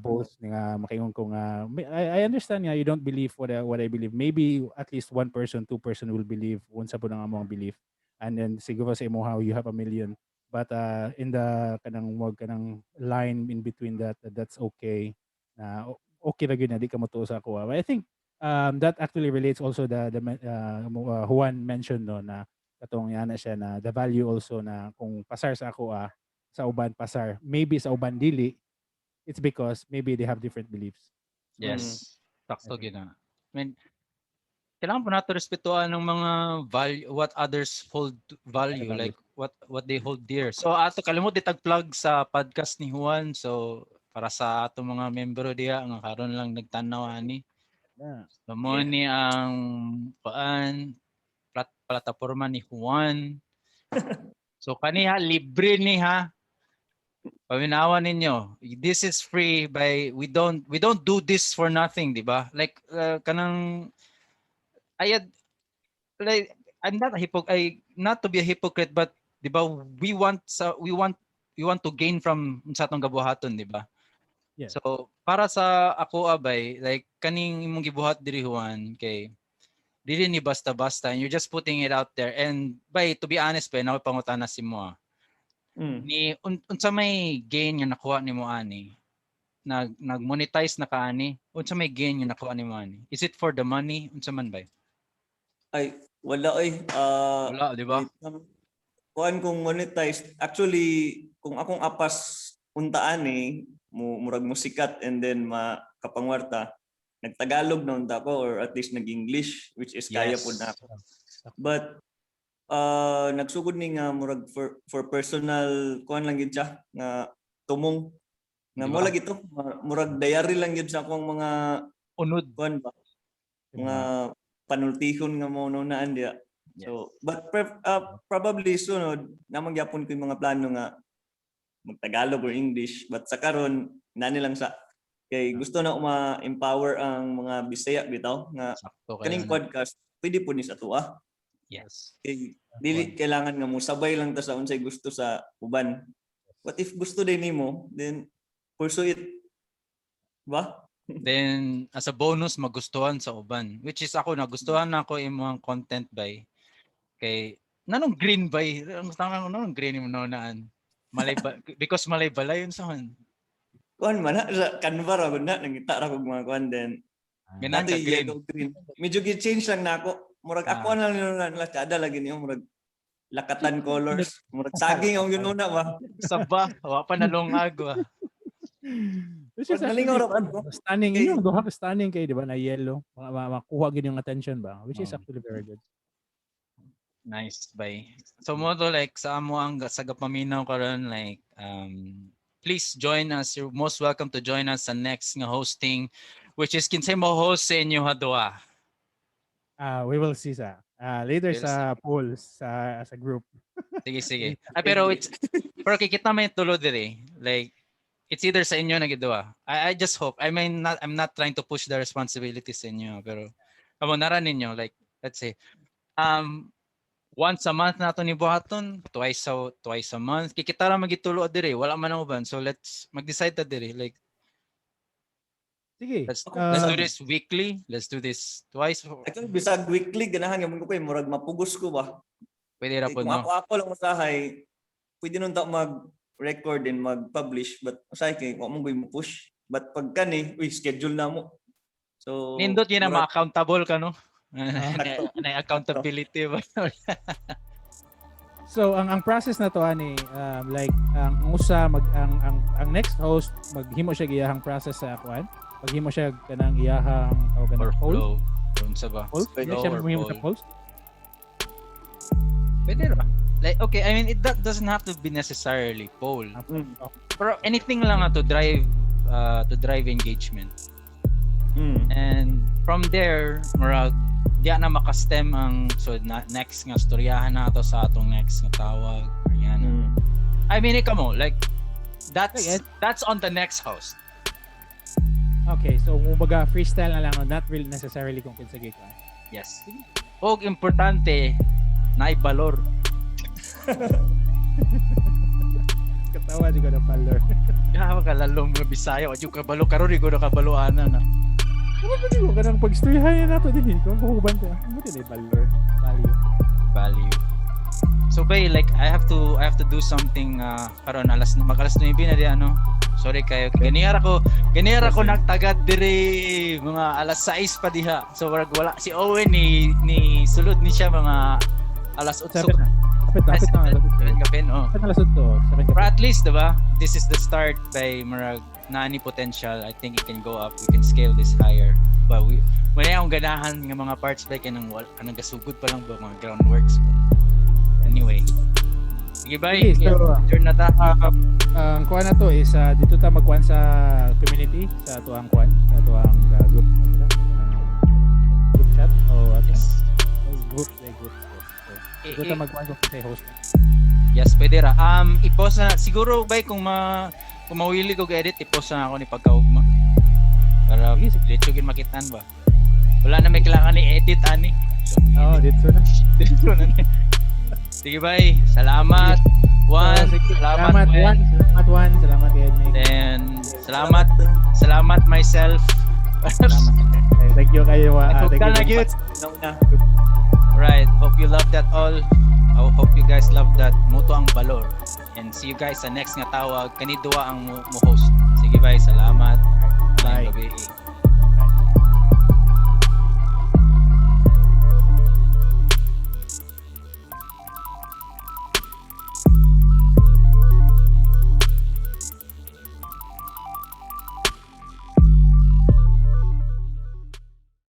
both nga makaingon ko nga I understand nga you don't believe what I believe. Maybe at least one person, two person will believe unsa po nga among belief, and then siguro sa imo how you have a million, but in the kanang wag kanang line in between that, that's okay na okay ra gyud na di ka motuo sa ako. But I think That actually relates also the Juan mentioned, no, na katong yana siya na the value also na kung pasar sa ako, ah, sa uban pasar, maybe sa uban dili, it's because maybe they have different beliefs. Yes. Sakto gina. I mean, kailangan po nato respetuhan ng mga value, what others hold value, Value. Like what they hold dear. So ato kalimot ditag plug sa podcast ni Juan. So para sa ato mga membro diha nga karon lang nagtanaw ani. So mo ni ang kuan plataporma ni Juan. So kaniha libre ni ha. Paminawan ninyo. This is free by we don't do this for nothing, di ba? Like kanang ayad, like I'm not a hypocrite, I not to be a hypocrite, but di ba we want to gain from sa atong gabuhaton, di ba? Yeah. So para sa ako abay, like kaning imong gibuhat diri, Juan, kay dili ni basta-basta and you're just putting it out there. And by to be honest pa, na pangutana si mo, ah. Ni unsa may gain nga nakuha nimo ani? Nag-monetize na ka ani? Unsa may gain nga nakuha nimo ani? Is it for the money? Unsa man ba? Ay, wala oy. Ah, Wala, di ba? Kuan kung monetize, actually kung akong apas untaan eh, mo murag mo sikat and then makapangwarta, nagtagalog na unta ko or at least nag-English, which is kaya pud na ako. But nagsugod ni nga murag for personal kuan lang gid siya nga tumong nga Di mo ba? Lagi to murag diary lang gid sa akong mga Unod. Kuan ba, mga panultihon nga mo naan diya. So, but probably sunod naman gyapon ko yung mga plano nga magtagalog or English, but sa karon nani lang sa kay gusto na ma-empower ang mga Bisaya bitaw nga Sakto kayo kaning na. Podcast pwede po ni sa tuwa. Kay dili kailangan nga mo sabay lang ta sa unsay gusto sa uban. What if gusto din nimo, then pursue it. Ba? Then as a bonus magustuhan sa uban, which is ako nagustuhan na ako imong content by kay nanong green by ang tangang nanong green imo naan malay ba, because malay balay yun sa Kuan man na sa Canva ra gud na nangita ra kog mga kuan then Ganan ka Natoy green. Yellow green. Medyo gi-change lang na ako. Murag ako na lang nila nila kada lagi niyo murag lakatan colors. Murag saging ang ginuna ba. Saba wa pa nalungag wa. Which is Pag nalingaw actually ra ko. Stunning Kay- yun, duha ka stunning kay, di ba, na yellow. Makuha gid yung attention ba, which is Oo. Actually very good. Nice bay. So mo to like sa amo ang sa gapaminaw karon, like please join us. You're most welcome to join us sa next nga hosting, which is kinsay mo host sa inyo hadua. Ah, we will see sa later We'll sa polls sa as a group. Sige, sige. Ah, pero it's pero kay kita may tulo diri. Like it's either sa inyo na gidua. I just hope. I mean, not I'm not trying to push the responsibility sa inyo, pero kamo nara ninyo, like let's say once a month na to ni buhaton, twice a month. Kikita ra magitulo diri, wala man ang uban. So let's mag-decide ta diri. Like Sige. let's do this weekly. Let's do this twice. Actually bisag weekly ganahan gyud ko kay murag mapugos ko ba. Pwede ra Kay po, kung no. ako ako lang usahay pwede nun ta mag-record and mag-publish, but usahay kay wa mo mo push. But pag kani, uy, schedule na mo. So Nindot yun na murag- ma-accountable ka, no? Sakto. Na accountability ba? So ang process na to ani, like ang usa mag ang next host maghimo siya iyahang process sa kuan. Maghimo siya kanang iyahang tawag Or na poll. flow. Unsa ba? Poll? Hindi Flow siya or maghimo sa poll. polls. Pwede ra. Like, okay, I mean, it that doesn't have to be necessarily poll. Pero anything lang nga to drive engagement. And from there, murag diya na makastem ang so na, next nga storyahan na to sa atong next nga tawag. Ayan. I mean, ikaw mo, like that's Okay. that's on the next host. Okay, so kumbaga freestyle na lang, no? Not really necessarily kung kinsa gyud ka. Yes. Og importante, naay balor. Katawa jud ko na balor. Grabe ka lalong mga Bisaya, wa jud ka balo karon di ko nakabaloana na. Ano ba di ko kanang pag-storyahan na nato din eh. Kung kuhuban ko, ano din eh, balor. Value. Value. So bay, like I have to do something karon alas mag alas 9 na di ano. Sorry kayo. Ganihara ko nagtagad diri mga alas 6 pa diha. So murag wala si Owen ni sulod ni siya mga alas 8. 7 na. Kapit na, kapit na. 7 kapin, oh. Kapit na alas 8. 7 But kapit. at least, diba? This is the start by murag naani potential. I think it can go up. We can scale this higher. But we wala akong ganahan nga mga parts like kanang wal anang gasugod pa lang ba mga groundworks. Anyway. Sige, bye. Sige, so, Turn na ta. Ang kuan na to is dito ta magkuan sa community sa atuang kuan, sa atuang group ano sila? Group chat o at Yes. groups eh, groups, yes. So, dito ta magkuan kung say host. Yes, pwede ra. I-post na siguro bay kung mawili ko edit, i-post na ako ni pagkaugma. Para Sige, sige. diretso gid makitan ba. Wala na may kailangan ni edit ani. So, Oo, dito na. Diretso na ni. Sige, bay. Salamat. Juan, So, sige, salamat, salamat Wen. Juan, salamat Juan, salamat Ed Meg. Then salamat, salamat myself. Salamat. Eh, thank you kayo. Thank Nagugta na you. gyud. Nauna. Right, hope you love that all. I hope you guys love that. Muto ang balor. And see you guys sa next nga tawag. Kani duwa ang mo host. Sige, bye. Salamat. Bye. Gabi.